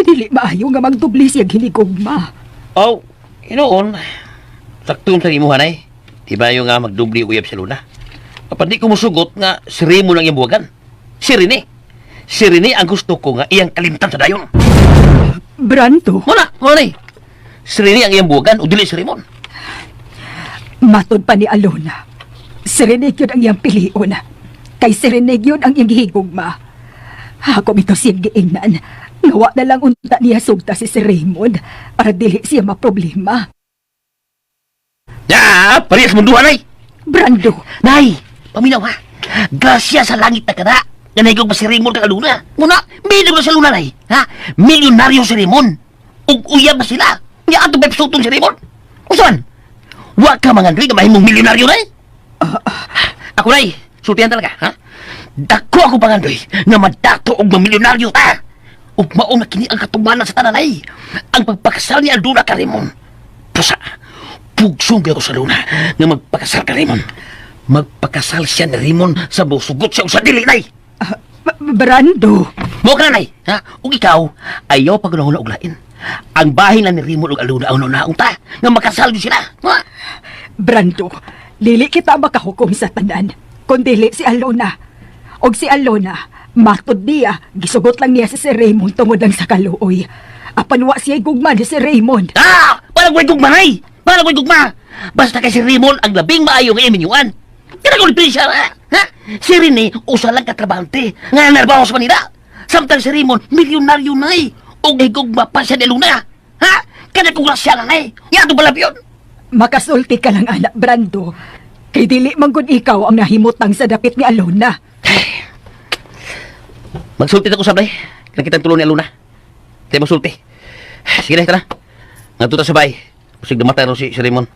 Dili maayo nga magdubli siya hinigugma. Oh, inoon. Sakto sa imuha nay. Di ba yung nga magdubli uyab si Luna? Apan di ko musugot nga si Raymond ang iyang buwagan. Si Rene. Si Rene ang gusto ko nga iyang kalimtan sa dayon. Brando, Muna, muna eh. Si Rene ang iyang buwagan o dili si Raymond. matod pa ni Alona. Si Rene yun ang iyang pilion. Kay si Rene yun ang iyang gihigugma. Ako bitaw siyang giingnan. Ngawa na lang unta niya sugta si si Raymond para dili siya maproblema. Ya, parehas mong duha, Nay. Brando, Nay, paminaw ha. Grasya sa langit na kada. Ganay ba si Raymond kang Aluna? Muna, milyon na sa Luna, Nay. Ha? Milyonaryo si Raymond. Ug uyab na sila. Nga ato ba si Raymond? Usan? Wa ka mga Andre, mahimong milyonaryo, Nay. Ako, Nay, sultihan talaga, ha? Dako ako pangandoy nga madato og mamilyonaryo ta. Ug mao na kini ang katumanan sa tanan, Nay. Ang pagpakasal ni Aluna ka Raymond. Pusa, pugsong ko sa Luna nga magpakasal ka Raymond. Magpakasal siya ni Raymond sa busugot siya sa dili, Nay. Brando, Mo ka na, Nay. Ha? Ug ikaw, ayaw pag og lain. Ang bahin lang ni Raymond ug Aluna ang naunta ta nga makasal gyud sila. Ha? Brando, dili kita makahukom sa tanan, kundili si Alona. Og si Alona, matod niya, gisugot lang niya si Sir Raymond tungod lang sa kaluoy. Apan wa siya gugma ni si Raymond. Ah! Wala ko'y gugma, Nay! Wala ko'y gugma! Basta kay si Raymond ang labing maayo nga iminyuan. Kaya ko siya, ha? Ha? Si Rene, usa lang katrabahante nga narbaho sa Manila. Samtang si Raymond, milyonaryo na eh. Og higugma pa siya ni Luna. Ha? Kaya kong rasya na, Nay. Nga ito pala yun. Makasulti ka lang anak, Brando. Kay dili man gud ikaw ang nahimutang sa dapit ni Alona. Magsulti na ko sabay. Nakita ang tulong ni Aluna. Tayo magsulti. Sige na, tara. Nga ta sa bay. Basig dumatay ron si Raymond.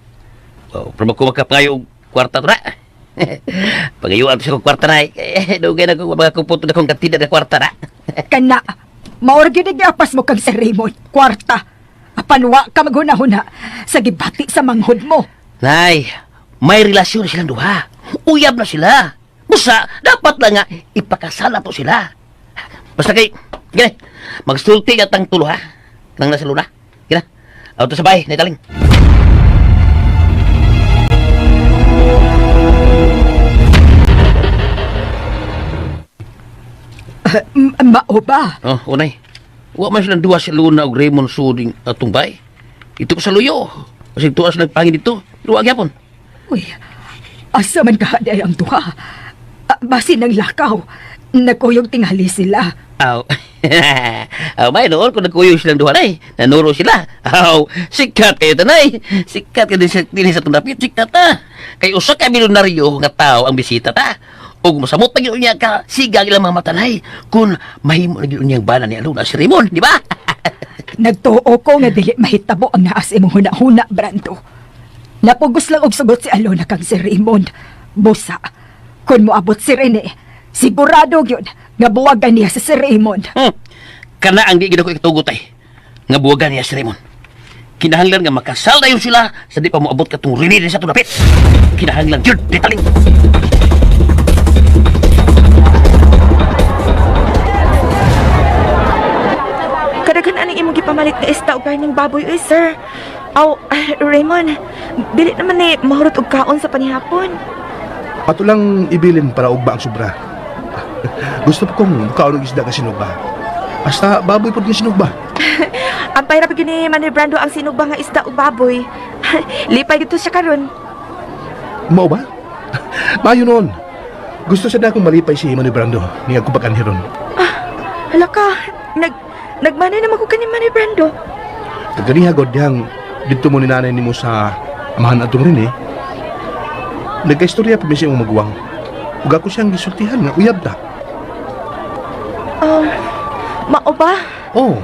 Oh, pero magkumakapangayo og kwarta to na. Pagayuan to siya kong kwarta na. Eh, dugay na ko mga kuputo na kong kantida na kwarta na. Kana, maor gyud ang giapas mo kang si Raymond, kwarta. Apan wa ka maghunahuna sa gibati sa manghod mo. Nay, may relasyon silang duha. Uyab na sila. Busa, dapat lang nga ipakasala to sila. Basta kay, gini, magsulti ka tang tulo ha. Nang nasa luna. Gina, auto sa bahay, naitaling. Mao ba? Oh, unay. Wa man silang duha si Luna og Raymond Suding atong bay. Ito ko sa luyo. Kasi tuwa sila nagpangin dito. Luwa gyapon. Uy, asa man ka ay ang duha? Ah, basin ng lakaw. Nagkuyog tingali sila. Aw. Aw, may noon kung nagkuyo silang duha nay. Nanuro sila. Aw, sikat kayo tanay. Sikat kayo din sa itong dapit. Sikat ta. Kay usa ka milyonaryo nga tao ang bisita ta. Ug mosamot na gyud niya ka siga ang ilang mga matanay kung mahimo na gyud niyang bana ni Aluna si Raymond, di ba? Nagtuo ko nga dili mahitabo ang naas imong huna-huna, Brando. Napugos lang og sugot si Alona kang si Raymond. Busa, kung moabot si Rene, sigurado gyud nga buwagan niya si Raymond. Kana ang di gid ako ikatugot ay. Nga buwagan niya si Raymond. Kinahanglan nga makasal dayon sila sa di pa moabot katong Rene din sa atong dapit. Kinahanglan gyud ditaling. Kadaghan aning imong gipamalit nga isda og karning baboy oy, sir. Aw, Raymond, dili naman ni mahurot og kaon sa panihapon. Ato lang ibilin para ugba ang sobra. Gusto po kong kaon og isda nga sinugba. Basta baboy pod nga sinugba. Ampay ra gyud ni Manny Brando ang sinugba nga isda ug baboy. Lipay gito siya karon. Mao ba? Maayo noon. Gusto sa akong malipay si Manny Brando niya ko pag-anhiron. Hala ka, nagmanay naman ko kani Manny Brando. Kaganiha god dihang didto mo ni nanay nimo sa amahan atong rin eh. Nagkaistorya pa mi sa imong maguwang. Ug ako siyang gisultihan nga uyab ta. Mao ba? Oh,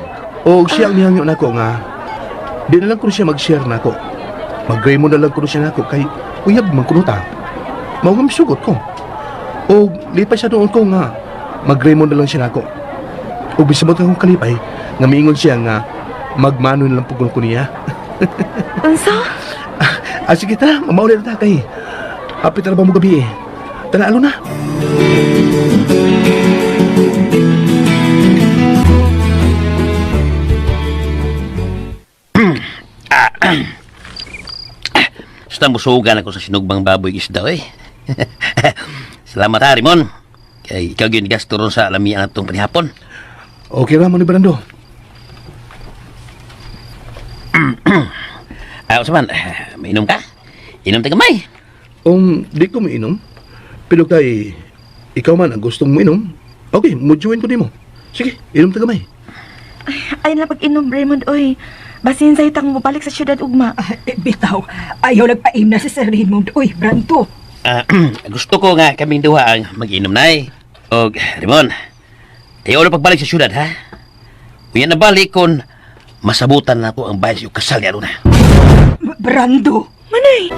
og siya ang nihangyo nako nga di na lang kuno siya mag-share nako. Mag-Raymond na lang kuno siya nako kay uyab man kuno ta. Mao nga misugot ko. Og lipay siya doon ko nga mag-Raymond na lang siya nako. Og bisamot akong kalipay nga miingon siya nga magmano na lang pugol ko niya. Unsa? Ah, sige tara, mamauli na ta kay. Hapit na ba mo gabi eh. Tara, alo na. Basta musugan ako sa sinugbang baboy isda eh. Salamat ha, Rimon. Kay ikaw gyud gasto ron sa lamian atong panihapon. Okay ra man ni Brando. Ah, unsa man, mainom ka? Inom ta gamay. Di ko mainom. Pero kay ikaw man ang gustong mo inom. Okay, mo join ko nimo. Sige, inom ta gamay. Ay na pag-inom, Raymond, oy. Basin sa'yo tang mobalik sa syudad ugma. Ah, eh, bitaw, ayaw nagpaim na si Sir Raymond. Uy, Brando. Ah, gusto ko nga kaming duha ang mag-inom nay. Og Rimon, ayaw na pagbalik sa syudad ha. Unya na balik kon masabutan na ko ang bayad sa kasal ni Aruna. Brando. Manay!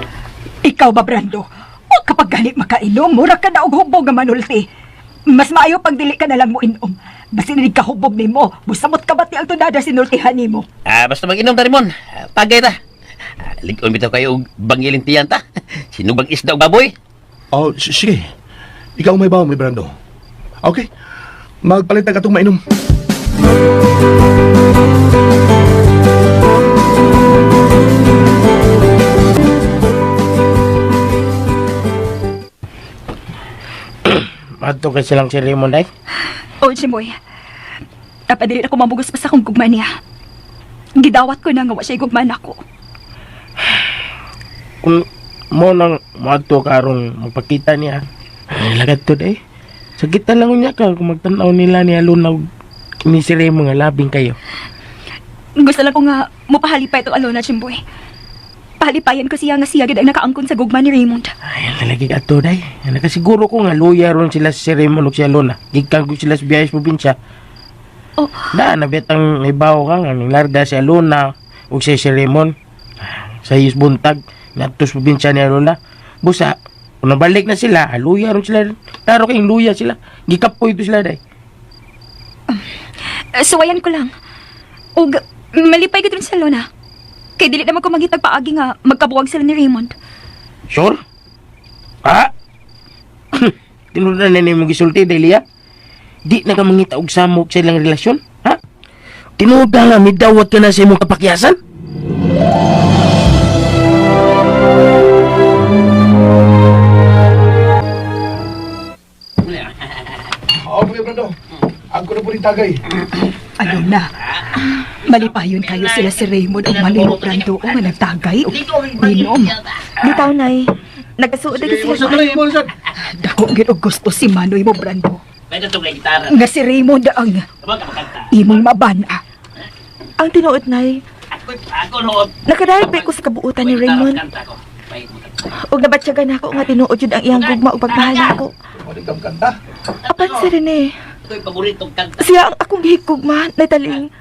Ikaw ba, Brando? O kapag gani makainom, mura ka na og hubog nga manulti. Mas maayo pag dili ka na lang mo inom. Basin hindi ka hubog nimo. Busamot ka ba ti ang tunada sinultihan nimo? Ah, basta mag-inom ta Rimon. Ah, Tagay ta. Ah, Lig-on bitaw kayo og bangiling tiyan ta. Sinubang isda og baboy. Oh, sige. Ikaw may bawo, may Brando. Okay. Magpalit na katong mainom. Adto kay silang si Raymond ay. Oh, Jimboy. Dapat dili ako mamugos pa sa akong gugma niya. Gidawat ko na nga wa siya gugma nako. Kung mo nang moadto karon magpakita niya. Ay, lagad to day. Sakitan lang unya ka kung magtan-aw nila ni Alona og ni si Raymond nga labing kayo. Gusto lang ko nga mupahalipay itong Alona, Jimboy. Pahalipayan ko siya nga siya gid ang nakaangkon sa gugma ni Raymond. Ay, nalagi ka to day. Nakasiguro ko nga luya ron sila si Raymond ug si Alona. Gikan ko sila sa biyahe sa probinsya. Oh. Na, nabitang ibaw ka nga ning larga si Alona ug si si Raymond. Sa iyos buntag ngadto sa probinsya ni Alona. Busa, kung nabalik na sila, luya ron sila. Klaro kayong luya sila. Gikapoy to sila day. Suwayan ko lang. Ug malipay gid rin sa Alona. Kay dili naman ko mangitag paagi nga magkabuwag sila ni Raymond. Sure? Ha? Tinuod na nimo gisulti Delia. Di na ka mangita og samok sa ilang relasyon, ha? Tinuod na nga midawat ka na sa imong kapakyasan? Okay, Brando. Ang ko na po rin tagay. Alona, malipayon kayo sila si Raymond ug Manolo Brando o nga nagtagay og inom. Bitaw, Nay. Nagkasuod na sila sa Dako gyud og gusto si Manoy mo Brando. Pwede to kay gitara. Nga si Raymond ang imong mabana. Ang tinuod, Nay. Ako ako no. Nakadayag ba ko sa kabuutan ni Raymond? Ug nabatsyagan ako nga tinuod yun ang iyang gugma ug pagmahal nako. Apan si Rene, Ako'y paboritong kanta. siya ang akong gihigugma, Nay Taling.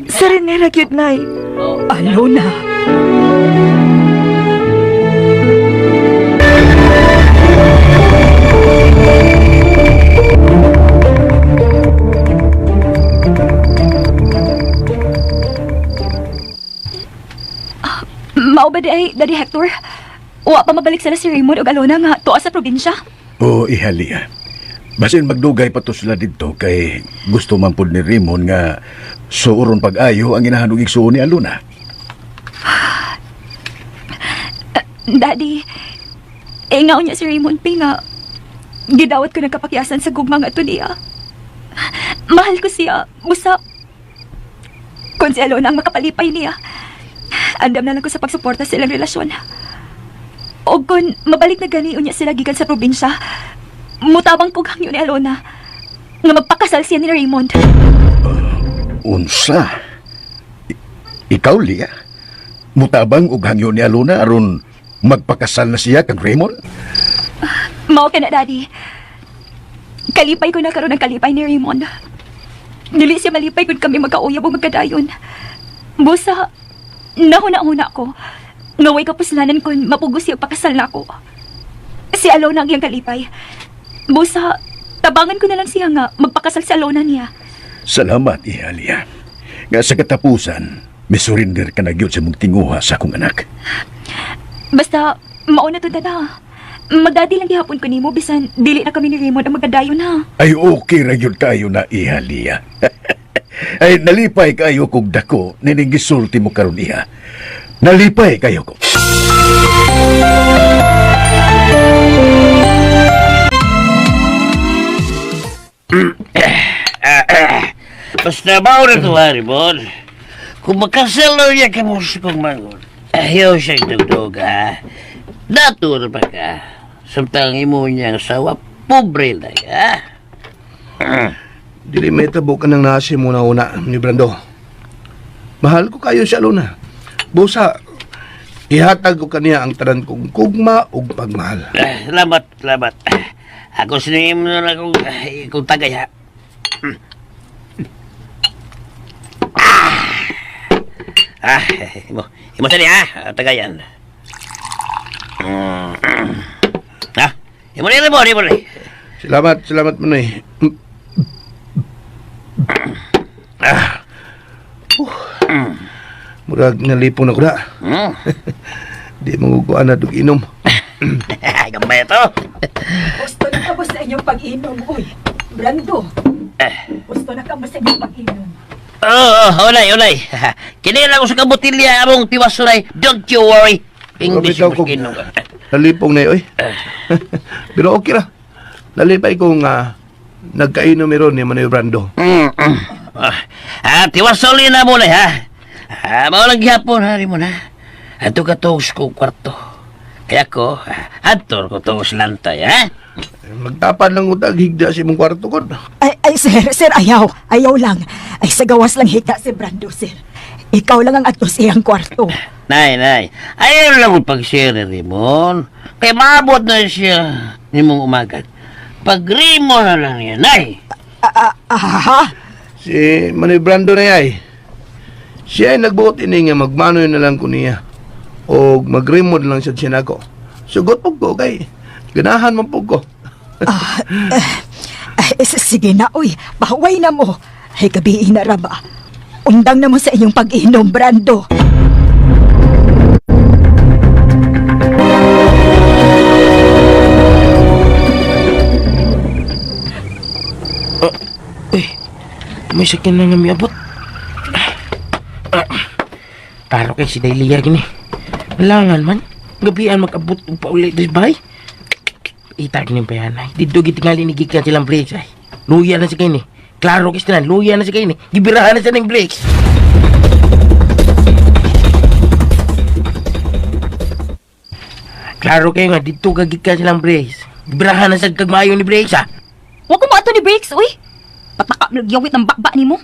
Si Rene ra gyud, Nay. Alona. Mao ba di ay, Daddy Hector? Wa pa mabalik sila si Raymond ug Alona nga tuwa sa probinsya. Oo, ihalia. Basin magdugay pa to sila didto kay gusto man pud ni Raymond nga suuron pag-ayo ang inahan og igsuon ni Aluna. Daddy, eh nga niya si Raymond P nga gidawat ko ng kapakyasan sa gugma nga to niya. Mahal ko siya, busa. Kung si Alona ang makapalipay niya, andam na lang ko sa pagsuporta sa ilang relasyon. O kung mabalik na gani unya sila gikan sa probinsya, mutabang kog hangyo ni Alona nga magpakasal siya ni Raymond. Unsa? Ikaw, Lia? Mutabang og hangyo ni Aluna aron magpakasal na siya kang Raymond? Mao ka na, Daddy. Kalipay ko na karon ang kalipay ni Raymond. Dili siya malipay kung kami magkauyab o magkadayon. Busa, nahuna-huna ko. Ngaway kapuslanan kun mapugos siya pakasal na ako. Si Alona ang iyang kalipay. Busa, tabangan ko na lang siya nga magpakasal si Alona niya. Salamat, iha, Lia. Nga sa katapusan, misurinder ka na gyud sa mong tinguha sa akong anak. Basta, mauna to na. Magdadi lang gihapon ko nimo bisan dili na kami ni Raymond ang magkadayon ha. Ay, okay ra gyud kayo na, iha, Lia. Ay, nalipay kayo kog dako nining gisulti mo karon iha. Nalipay kayo ko. Basta mao na to, Raymond. Kung makasal na niya ka mo sa kong mangon, ayaw siyang dugdog, ha? Dato na pa ka. Samtang imo niyang asawa, pobre na, ha? Dili may tabo ka ng nasi muna una ni Brando. Mahal ko kayo si Alona. Busa, ihatag ko kaniya ang tanan kong kugma ug pagmahal. Salamat, salamat. Ako siningin mo na lang kung tagay, ha? Ah, imo, imo sani, ha? Tagayan. Ah, imo ni, imo ni, imo ni. Salamat, salamat Manoy. Ah. Murag nalipong na ko na. Di manguguan na dug inom. Gamay to. Gusto na kamo sa inyong pag-inom, uy. Brando, gusto na kamo sa inyong pag-inom. Oo, oh, ulay, ulay. Kini lang ko sa kabutilya among tiwasulay. Don't you worry. English Bitaw mo ko. kinom. Nalipong na oy. Pero okay ra. Nalipay ko nga nagkainom meron ni Manoy Brando. Tiwasulay na mo ha. Mao lang gihapon ha mo na. Ato ka tuos ko kwarto. Kaya ko, adtor ko tuos lantay, ha? Magtapad lang utag higda sa imong kwarto kon. Ay, ay, sir, sir, ayaw. Ayaw lang. Ay, sa gawas lang hita si Brando, sir. Ikaw lang ang adto sa iyang kwarto. Nay, nay. Ayaw lang mo pag-share ni Raymond. Kaya maabot na siya nimong umagat. Pag Raymond na lang yan, nay. Ah, ah, Si Manoy Brando na yay. Siya ay nagbuot ini nga magmanoy na lang ko niya. O magremod lang siya sinako. Sugot po ko kay ganahan man po ko. ay, sige na, uy. Pahuway na mo. Ay, gabi na ra ba? Undang na mo sa inyong pag-inom, Brando. Uy, may sakyan na nga miabot. Taro kay si Dailia gini. Malangan man. Gabian mag-abot og pauli dis bay. Itag ni bayanay. Didto gitingali ni gikan silang brakes ay. Luya na si kini. Klaro kay tanan, luya na si kini. Gibirahan na siya ng brakes. Klaro kayo nga didto ka gikan silang brakes. Gibirahan na sad kag maayo ni brakes ah. Wa ko moadto ni Breaks, uy. Pataka nagyawit ng bakba nimo.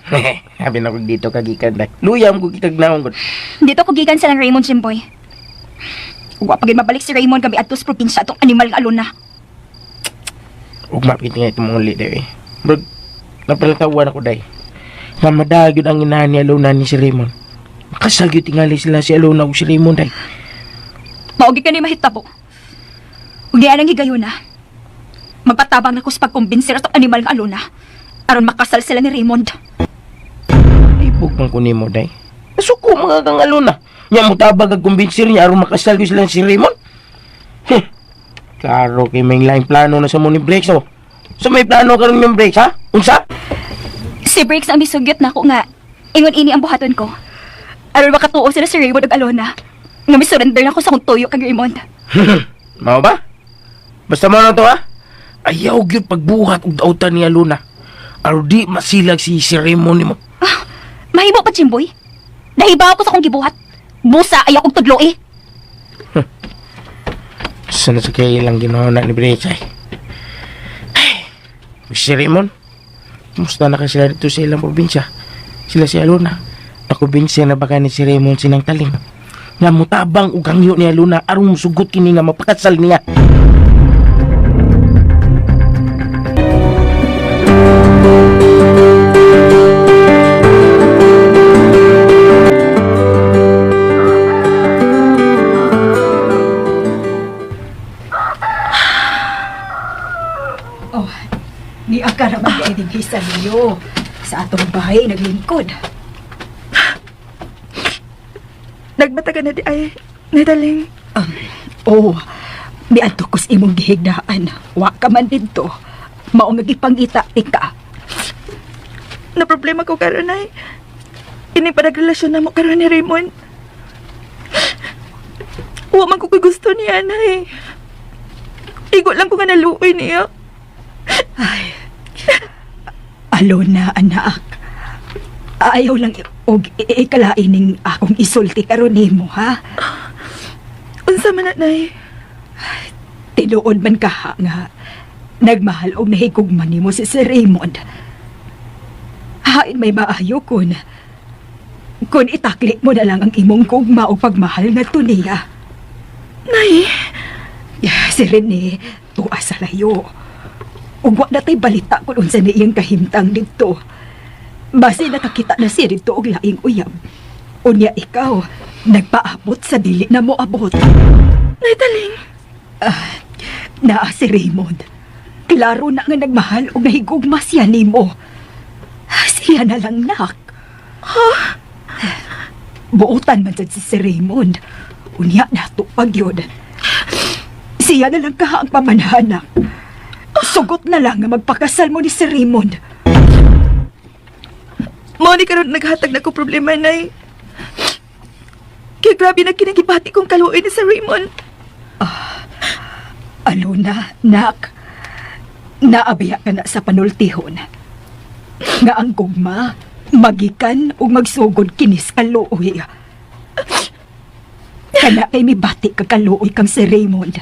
Sabi na ko dito kagikan day. Luya mo ko kitag naon ko. Dito ko gikan sa lang Raymond Jimboy. Ug wa pa gyud mabalik si Raymond kami adto sa probinsya atong animal nga alona. Ug mapit nga itong mga uli day. Eh. Murag napalantawan ako day. Nga madagyod ang inahan ni Alona ni si Raymond. Makasal gyud tingali sila si Alona ug si Raymond day. Mao gyud kani mahitabo. Ug diyan ang higayuna. Magpatabang na ko sa pagkumbinsi atong animal nga alona aron makasal sila ni Raymond. Ibog man ko nimo day. Nasuko mga kang Alona. Nya mo tabag ag kumbinsi niya aron makasal gyud sila si Raymond. Heh. Klaro kay may laing plano na sa mo ni Breaks oh. So may plano karon yung Breaks ha? Unsa? Si Briggs ang misugyot nako nga ingon ini ang buhaton ko. Aron makatuo sila si Raymond ug Alona. Nga misurrender na ko sa akong tuyo kang Raymond. Mao ba? Basta mo na to ha? Ayaw gyud pagbuhat og dautan ni Alona. Aron di masilag si si Raymond nimo. Mahimo pa, Jimboy. Nahibaw ko sa akong gibuhat. Busa ayaw kong tudlo eh. Sana sa kaya lang ginawa na ni Brechay. Ay, si Raymond, kumusta na kasi sila dito sa ilang probinsya? Sila si Alona. Nakubinsya na baka ni si Raymond sinang talim. Nga mutabang ug hangyo ni Alona aron musugot kini nga mapakasal niya. Oh, ni akara man kay dinhi sa niyo. Sa atong bahay naglingkod. Nagbata ka na di ay, nadaling. Oh, miadto ko sa imong gihigdaan. Wa ka man didto. Mao nga gipangita tika. Na problema ko karon ay. Ini pa nagrelasyon na mo karon ni Raymond. Wa man ko gusto niya nay. Igo lang ko nga naluoy niya. Ay, Alona, anak. Ayaw lang og ikalain ning akong isulti karon nimo, ha? Unsa man na, Nay? Tinuod man kaha nga nagmahal og nahigugma nimo si Sir Raymond. Hain may maayo kun itakli mo na lang ang imong gugma o pagmahal ngadto niya. Nay! Si Rene, tuwa sa layo. Ug wa na tay balita kung unsa ni iyang kahimtang didto. Base nakakita na siya didto og laing uyab. Unya ikaw, nagpaabot sa dili na mo abot. Nay, Taling! Naa si Raymond. Klaro na nga nagmahal og nahigugma siya nimo. Siya na lang, nak. Ha? Buotan man sad si Sir Raymond. Unya nato pag yun. Siya na lang kaha ang pamanhanak. Sugot na lang nga magpakasal mo ni Sir Raymond. Mao ni karon naghatag na ko problema, Nay. Kaya grabe na kinagibati kong kaluoy ni Sir Raymond. Alona, nak. Naabiya ka na sa panultihon. Nga ang gugma, magikan ug magsugod kinis kaluoy. Kana kay mibati ka kaluoy kang si Raymond.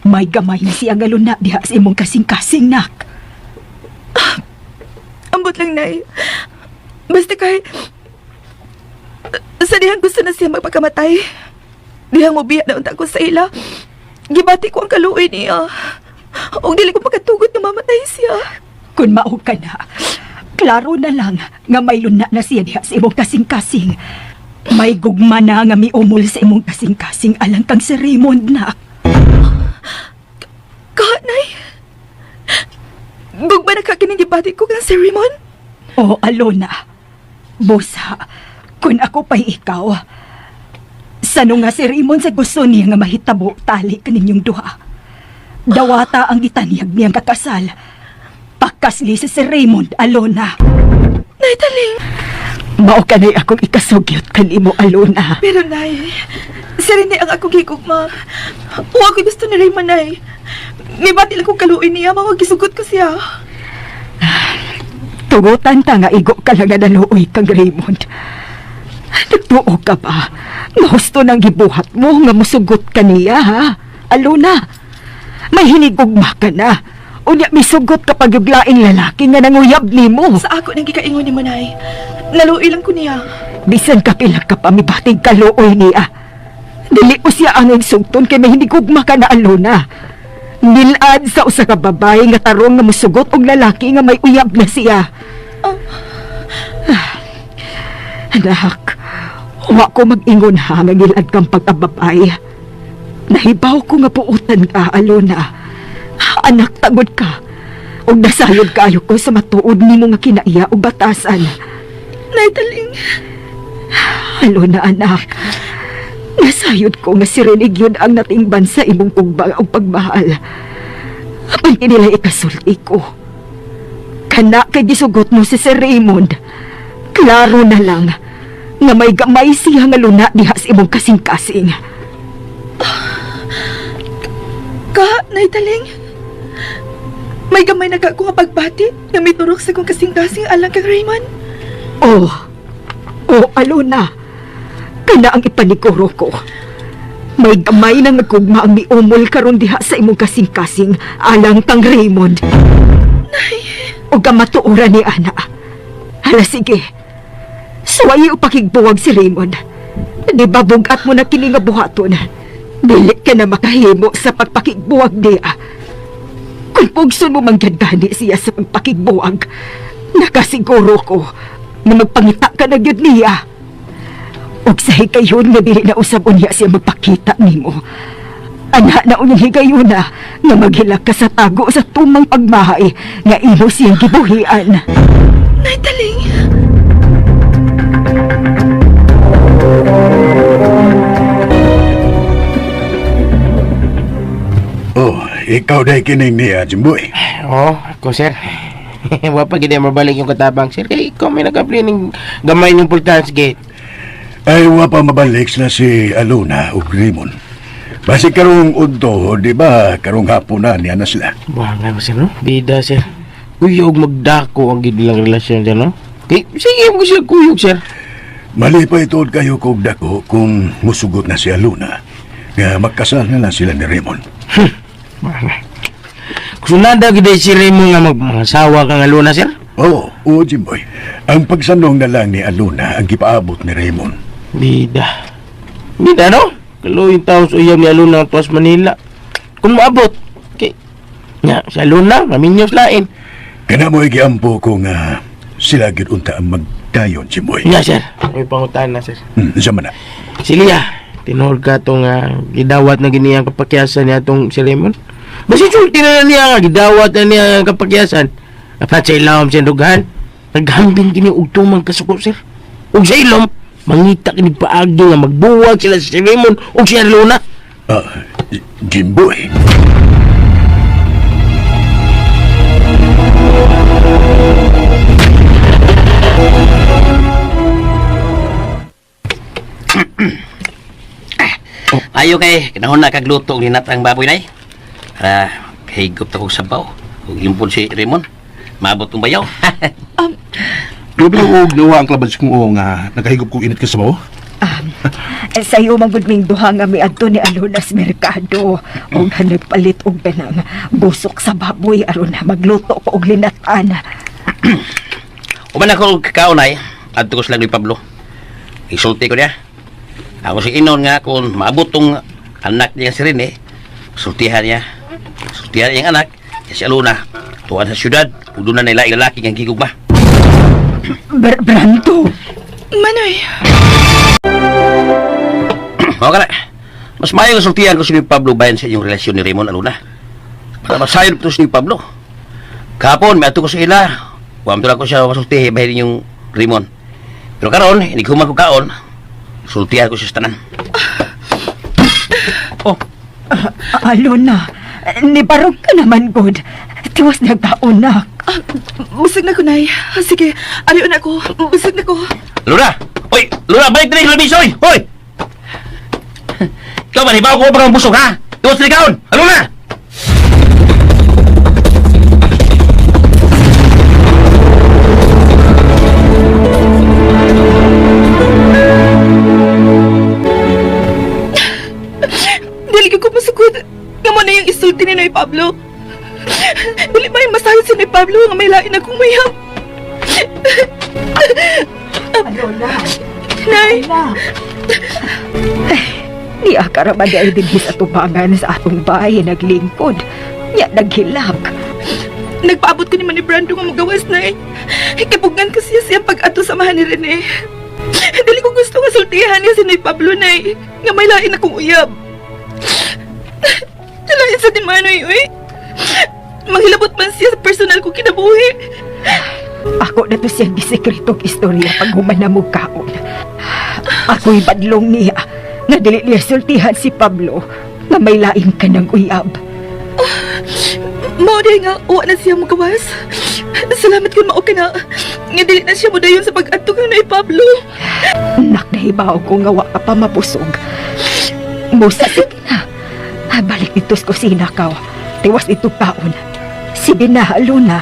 May gamay na siya nga luna diha sa imong kasing-kasing, nak. Ambot lang, Nay. Basta kay... Sa dihang gusto na siya magpakamatay. Dihang mobiya na unta ko sa ila. Gibati ko ang kaluoy niya. Ug dili ko makatugot na mamatay siya. Kung mao ka na, klaro na lang nga may luna na siya diha sa imong kasing-kasing. May gugma na nga miumol sa imong kasing-kasing alang kang si Raymond, nak. Ka, Nay. Gugma na ka kining gibati ko kang si Raymond. O, Alona, busa, kung ako pa'y ikaw, sano nga si Raymond sa gusto niya nga mahitabo tali kaninyong duha. Dawata ang gitanyag niyang kakasal. Pakasli si si Raymond, Alona. Nay, Taling. Mao kanay akong ikasugyot kanimo, Alona. Pero, Nay, si Rene ang akong gigugma. O ako gusto ni Raymond, Nay. Mibati lang kong kaluoy niya, mga gisugot ko siya. Tugutan ta nga igo ka lang nga naluoy kang Raymond. Nagtuo ka ba? Nga husto nang gibuhat mo nga musugot ka niya, ha? Alona, may hinigugma ka na. Unya misugot ka pag yuglaing lalaki nga nanguyab nimo. Sa ako nang gikaingon ni Manay. Naluoy lang ko niya. Bisan ka pila ka pa mibating kaluoy niya. Dili ko siya ang sugton kay may hinigugma ka na, Alona. Nilad sa usa ka babae nga tarong nga musugot og lalaki nga may uyab na siya. Ah, anak, wa ko mag-ingon ha nga ngilad kang pagkababae. Nahibaw ko nga puutan ka, Alona. Anak, tagod ka. Og nasayod kaayo ko sa matuod nimo nga kinaiya og batasan. Nay, Taling. Alona, anak. Nasayod ko nga si Rene gyud ang natingban sa imong kugbang og pagmahal. Apan kinila ikasulti ko. Kana kay gisugot mo si Sir Raymond. Klaro na lang nga may gamay siya nga luna diha sa imong kasing-kasing. Ka, Nay, Taling. May gamay na ka ko nga pagbati nga may turok sa kong kasing-kasing alang kang Raymond. Oh, oh, Alona. Kana ang ipaniguro ko. May gamay na nagkugma ang miumol karon diha sa imong kasing-kasing alang kang Raymond. Nay. O gamatuoran ni Ana. Hala, sige. Suwayi o pakigbuwag si Raymond. Di ba bugat mo na kini nga buhaton? Dili ka na makahimo sa pagpakigbuwag niya. Kung pugson mo manggad siya sa pagpakigbuwag, nakasiguro ko na magpangita ka na gyud niya. Og sa higayon nga dili na usab unya siya magpakita nimo. Ana na unyang higayon na nga maghilak ka sa tago sa tumang pagmahay nga imo siyang gibuhian. Nay, Taling. Oh, ikaw dahil kining niya, Jimboy. Oh, ako sir. Wa pa gid mabalik yung katabang sir. Kay ikaw may nag-apply ning gamay ning pultahan gate. Ay, wa pa mabalik sila si Alona ug Raymond. Basi karong udto, di ba, karong hapon na niya na sila. Buha nga sir, no? Bida sir. Kuyog magdako ang gid nilang relasyon dyan, no? Kay, sige mo sila kuyog, sir. Malipay tuod kayo kog dako kung musugot na si Aluna nga magkasal na lang sila ni Raymond. Kusunada gid si Raymond nga magmangasawa kang Aluna, sir. Oo, oo, Jimboy. Ang pagsanong na lang ni Aluna ang gipaabot ni Raymond. Bida. Bida, no? Kaluoy taon sa uyab ni Aluna tuwas Manila. Kung maabot, kay... Nya, si Aluna, maminyos lain. Kana mo'y giampo ko nga sila gyud unta ang magdayon, Jimboy. Nya, sir. May pangutan na, sir. Sa man na. Si Lia, tinuod ka itong gidawat na gini ang kapakyasan niya itong si Raymond. Basta sulti na na niya nga, gidawat na niya ang kapakyasan. Apat sa ilawom siya dughan. Naghambing kini og tumang kasuko, sir. Ug sa ilom, mangita kini paagi nga magbuwag sila si Raymond ug si Alona. Ah, Jimboy. Ayo kay kinahon na kagluto og linatang baboy nay. Para kahigop ta kog sabaw. Ug impon si Raymond. Maabot tong bayaw. Grabe lang og nawa ang klabans kong oo nga nakahigop kong init ka sa bawo. Eh, sa iyo man gud ming duha nga miadto ni Alona sa merkado ug nagpalit og kanang busok sa baboy aron na magluto ko og linatan. Uman ako og kakaon ay. Adto ko sila ni Pablo. Isulti ko niya. Ako si Inon nga kung maabot tong anak niya si Rene, sultihan niya. Sultihan niya ang anak, niya si Aluna. Tuwan sa syudad, ug doon na nila lalaki nga gigugma. Brando. Manoy, Mao ka na. Mas maayo nga sultihan ko si ni Pablo bayan sa inyong relasyon ni Raymond Aluna. Para masayod to si ni Pablo. Kahapon, may ato ko sa ila. Huwag ko siya masultihi bahin yung Raymond. Pero karon, hindi ko kaon. Sultihan ko siya sa tanan. Oh, Alona, nibarog ka naman gud. Tiwas nagtaon na. Busog na ko, Nay. Sige, ariyo na ako. Busog na ko. Luna! Oy, Luna, balik diri sa oy! Hoy! Ikaw man, hibaw ko pa kang busog, ha? Tiwas diri kaon! Luna! Dili ko masugod. Nga mo na yung isulti ni Noy Pablo. Dili ba yung masayod si Noy Pablo nga may lain akong mayap? Alona, Nay, Ni akaraman ay dinhi sa tubangan sa atong bahay naglingkod. Nya naghilak. Nagpaabot ko ni Manny Brando nga magawas, Nay. Kipugan ko siya siyang pag-ato sa ni Rene. Dili ko gusto nga sultihan niya si Noy Pablo, Nay. Nga may lain akong uyab. Lain sa din Manoy, uy. Manghilabot man siya sa personal ko kinabuhi. Ako na to siyang gisekretong istorya pag human na mo kaon. Ako'y badlong niya nga dili niya sultihan si Pablo nga may lain ka ng uyab. Mao di nga, uwa na siya magawas. Salamat kung mao ka na. Nga dili na siya mo dayon sa pag-adto kay Noy Pablo. Nak, nahibaw ko nga wa ka pa mabusog. Musa, sige na. Balik dito sa kusina ka. Tiwas ito kaon. Sige na, Luna.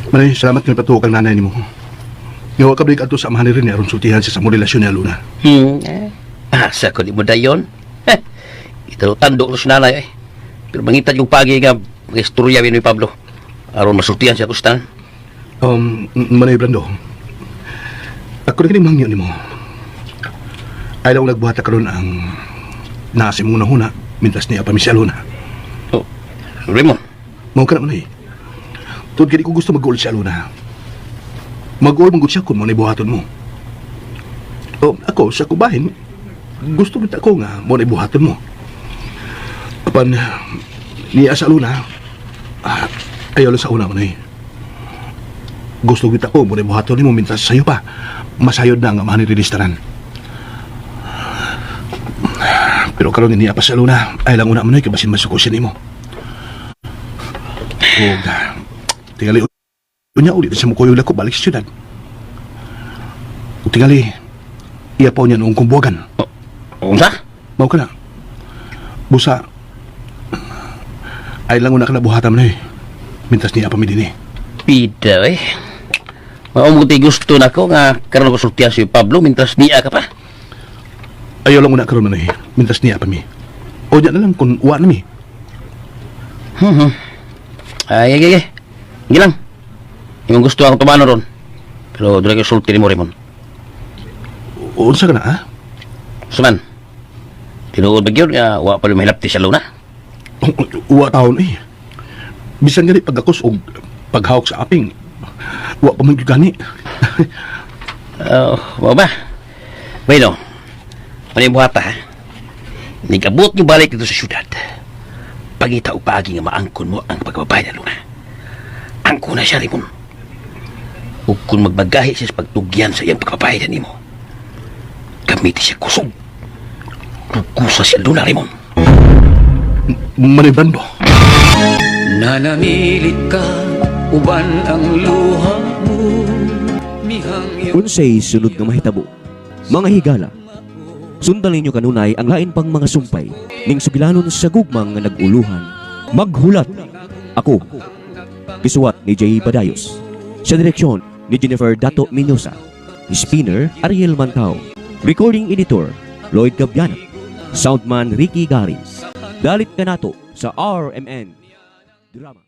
Manoy, salamat nga patuo kang nanay nimo. Nga wa ka balik adto sa amahan ni Rene aron sultihan siya sa mo relasyon ni Aluna. Asa ko di mo dayon. Heh. Italo-tando ko si nanay, eh. Pero mangitad yung pagi nga, mga istorya ni Pablo. Aron masultihan siya ko sa tanan. Manoy Brando. Ako na kining mangyo nimo. Ay lang nagbuhat karon ang nasa imong hunahuna mintas niya pa mi si Aluna. Oh, Raymond, Mao ka na Manoy. Tuod kay di ko gusto mag-uol si Aluna. Mag-uol man gud siya kung mo na buhaton mo. O ako sa kubahin, gusto gud ako nga mo na buhaton mo. Apan niya sa Aluna, ayaw lang sa una Manoy. Gusto gud ako mo na buhaton nimo mintas sayo pa. Masayod na nga amahan ni Rilistaran. Pero karon niya pa sa Aluna, ay lang una Manoy kay basin masuko siya nimo. Ug tingali unya ulit sa mukuyo ko balik sa syudad. Ug tingali Iya pa niya noong kumbuwagan. Unsa? Mao ka na. Busa, ay lang una ka na buhatan mo na eh. Mintas niya pa mi din eh. Pida eh. Mao mo gusto nako nga karon ko sultihan si Pablo mintras niya ka pa. Ayaw lang una karon man eh. Mintas niya pa mi. O diyan na lang kung uwa na mi. Ay, ay, ay, ay. Hindi lang. Yung gusto akong tumano ron. Pero doon kayo sulti ni mo, Raymond. Unsa ka na ah? Suman, tinuod ba yun nga wa pa lumahilapti sa luna? Uwa taon eh. Bisan gani pagkakos og paghawak sa aping. Wa pa man gyud gani. Mao ba? Bueno, ano yung buhata ha? Nigabot niyo balik dito sa syudad. Pangita o paagi nga maangkon mo ang pagbabae na luna. Angkon na siya, Raymond. Ug kung magbagahi siya sa pagtugyan sa iyang pagbabae na nimo, gamiti siya kusog. Kukusa siya luna, Raymond. Manoy Brando. Nanamilit ka, uban ang luha mo. Mihangyo Unsay sunod nga mahitabo? Mga higala, sundan ninyo kanunay ang lain pang mga sumpay ning sugilanon sa gugmang nga nag-uluhan. Maghulat ako. Gisuwat ni Jay Badayos. Sa direksyon ni Jennifer Dato Minosa. Spinner Ariel Mantao. Recording editor Lloyd Gabiana. Soundman Ricky Garin. Dalit kanato sa RMN Drama.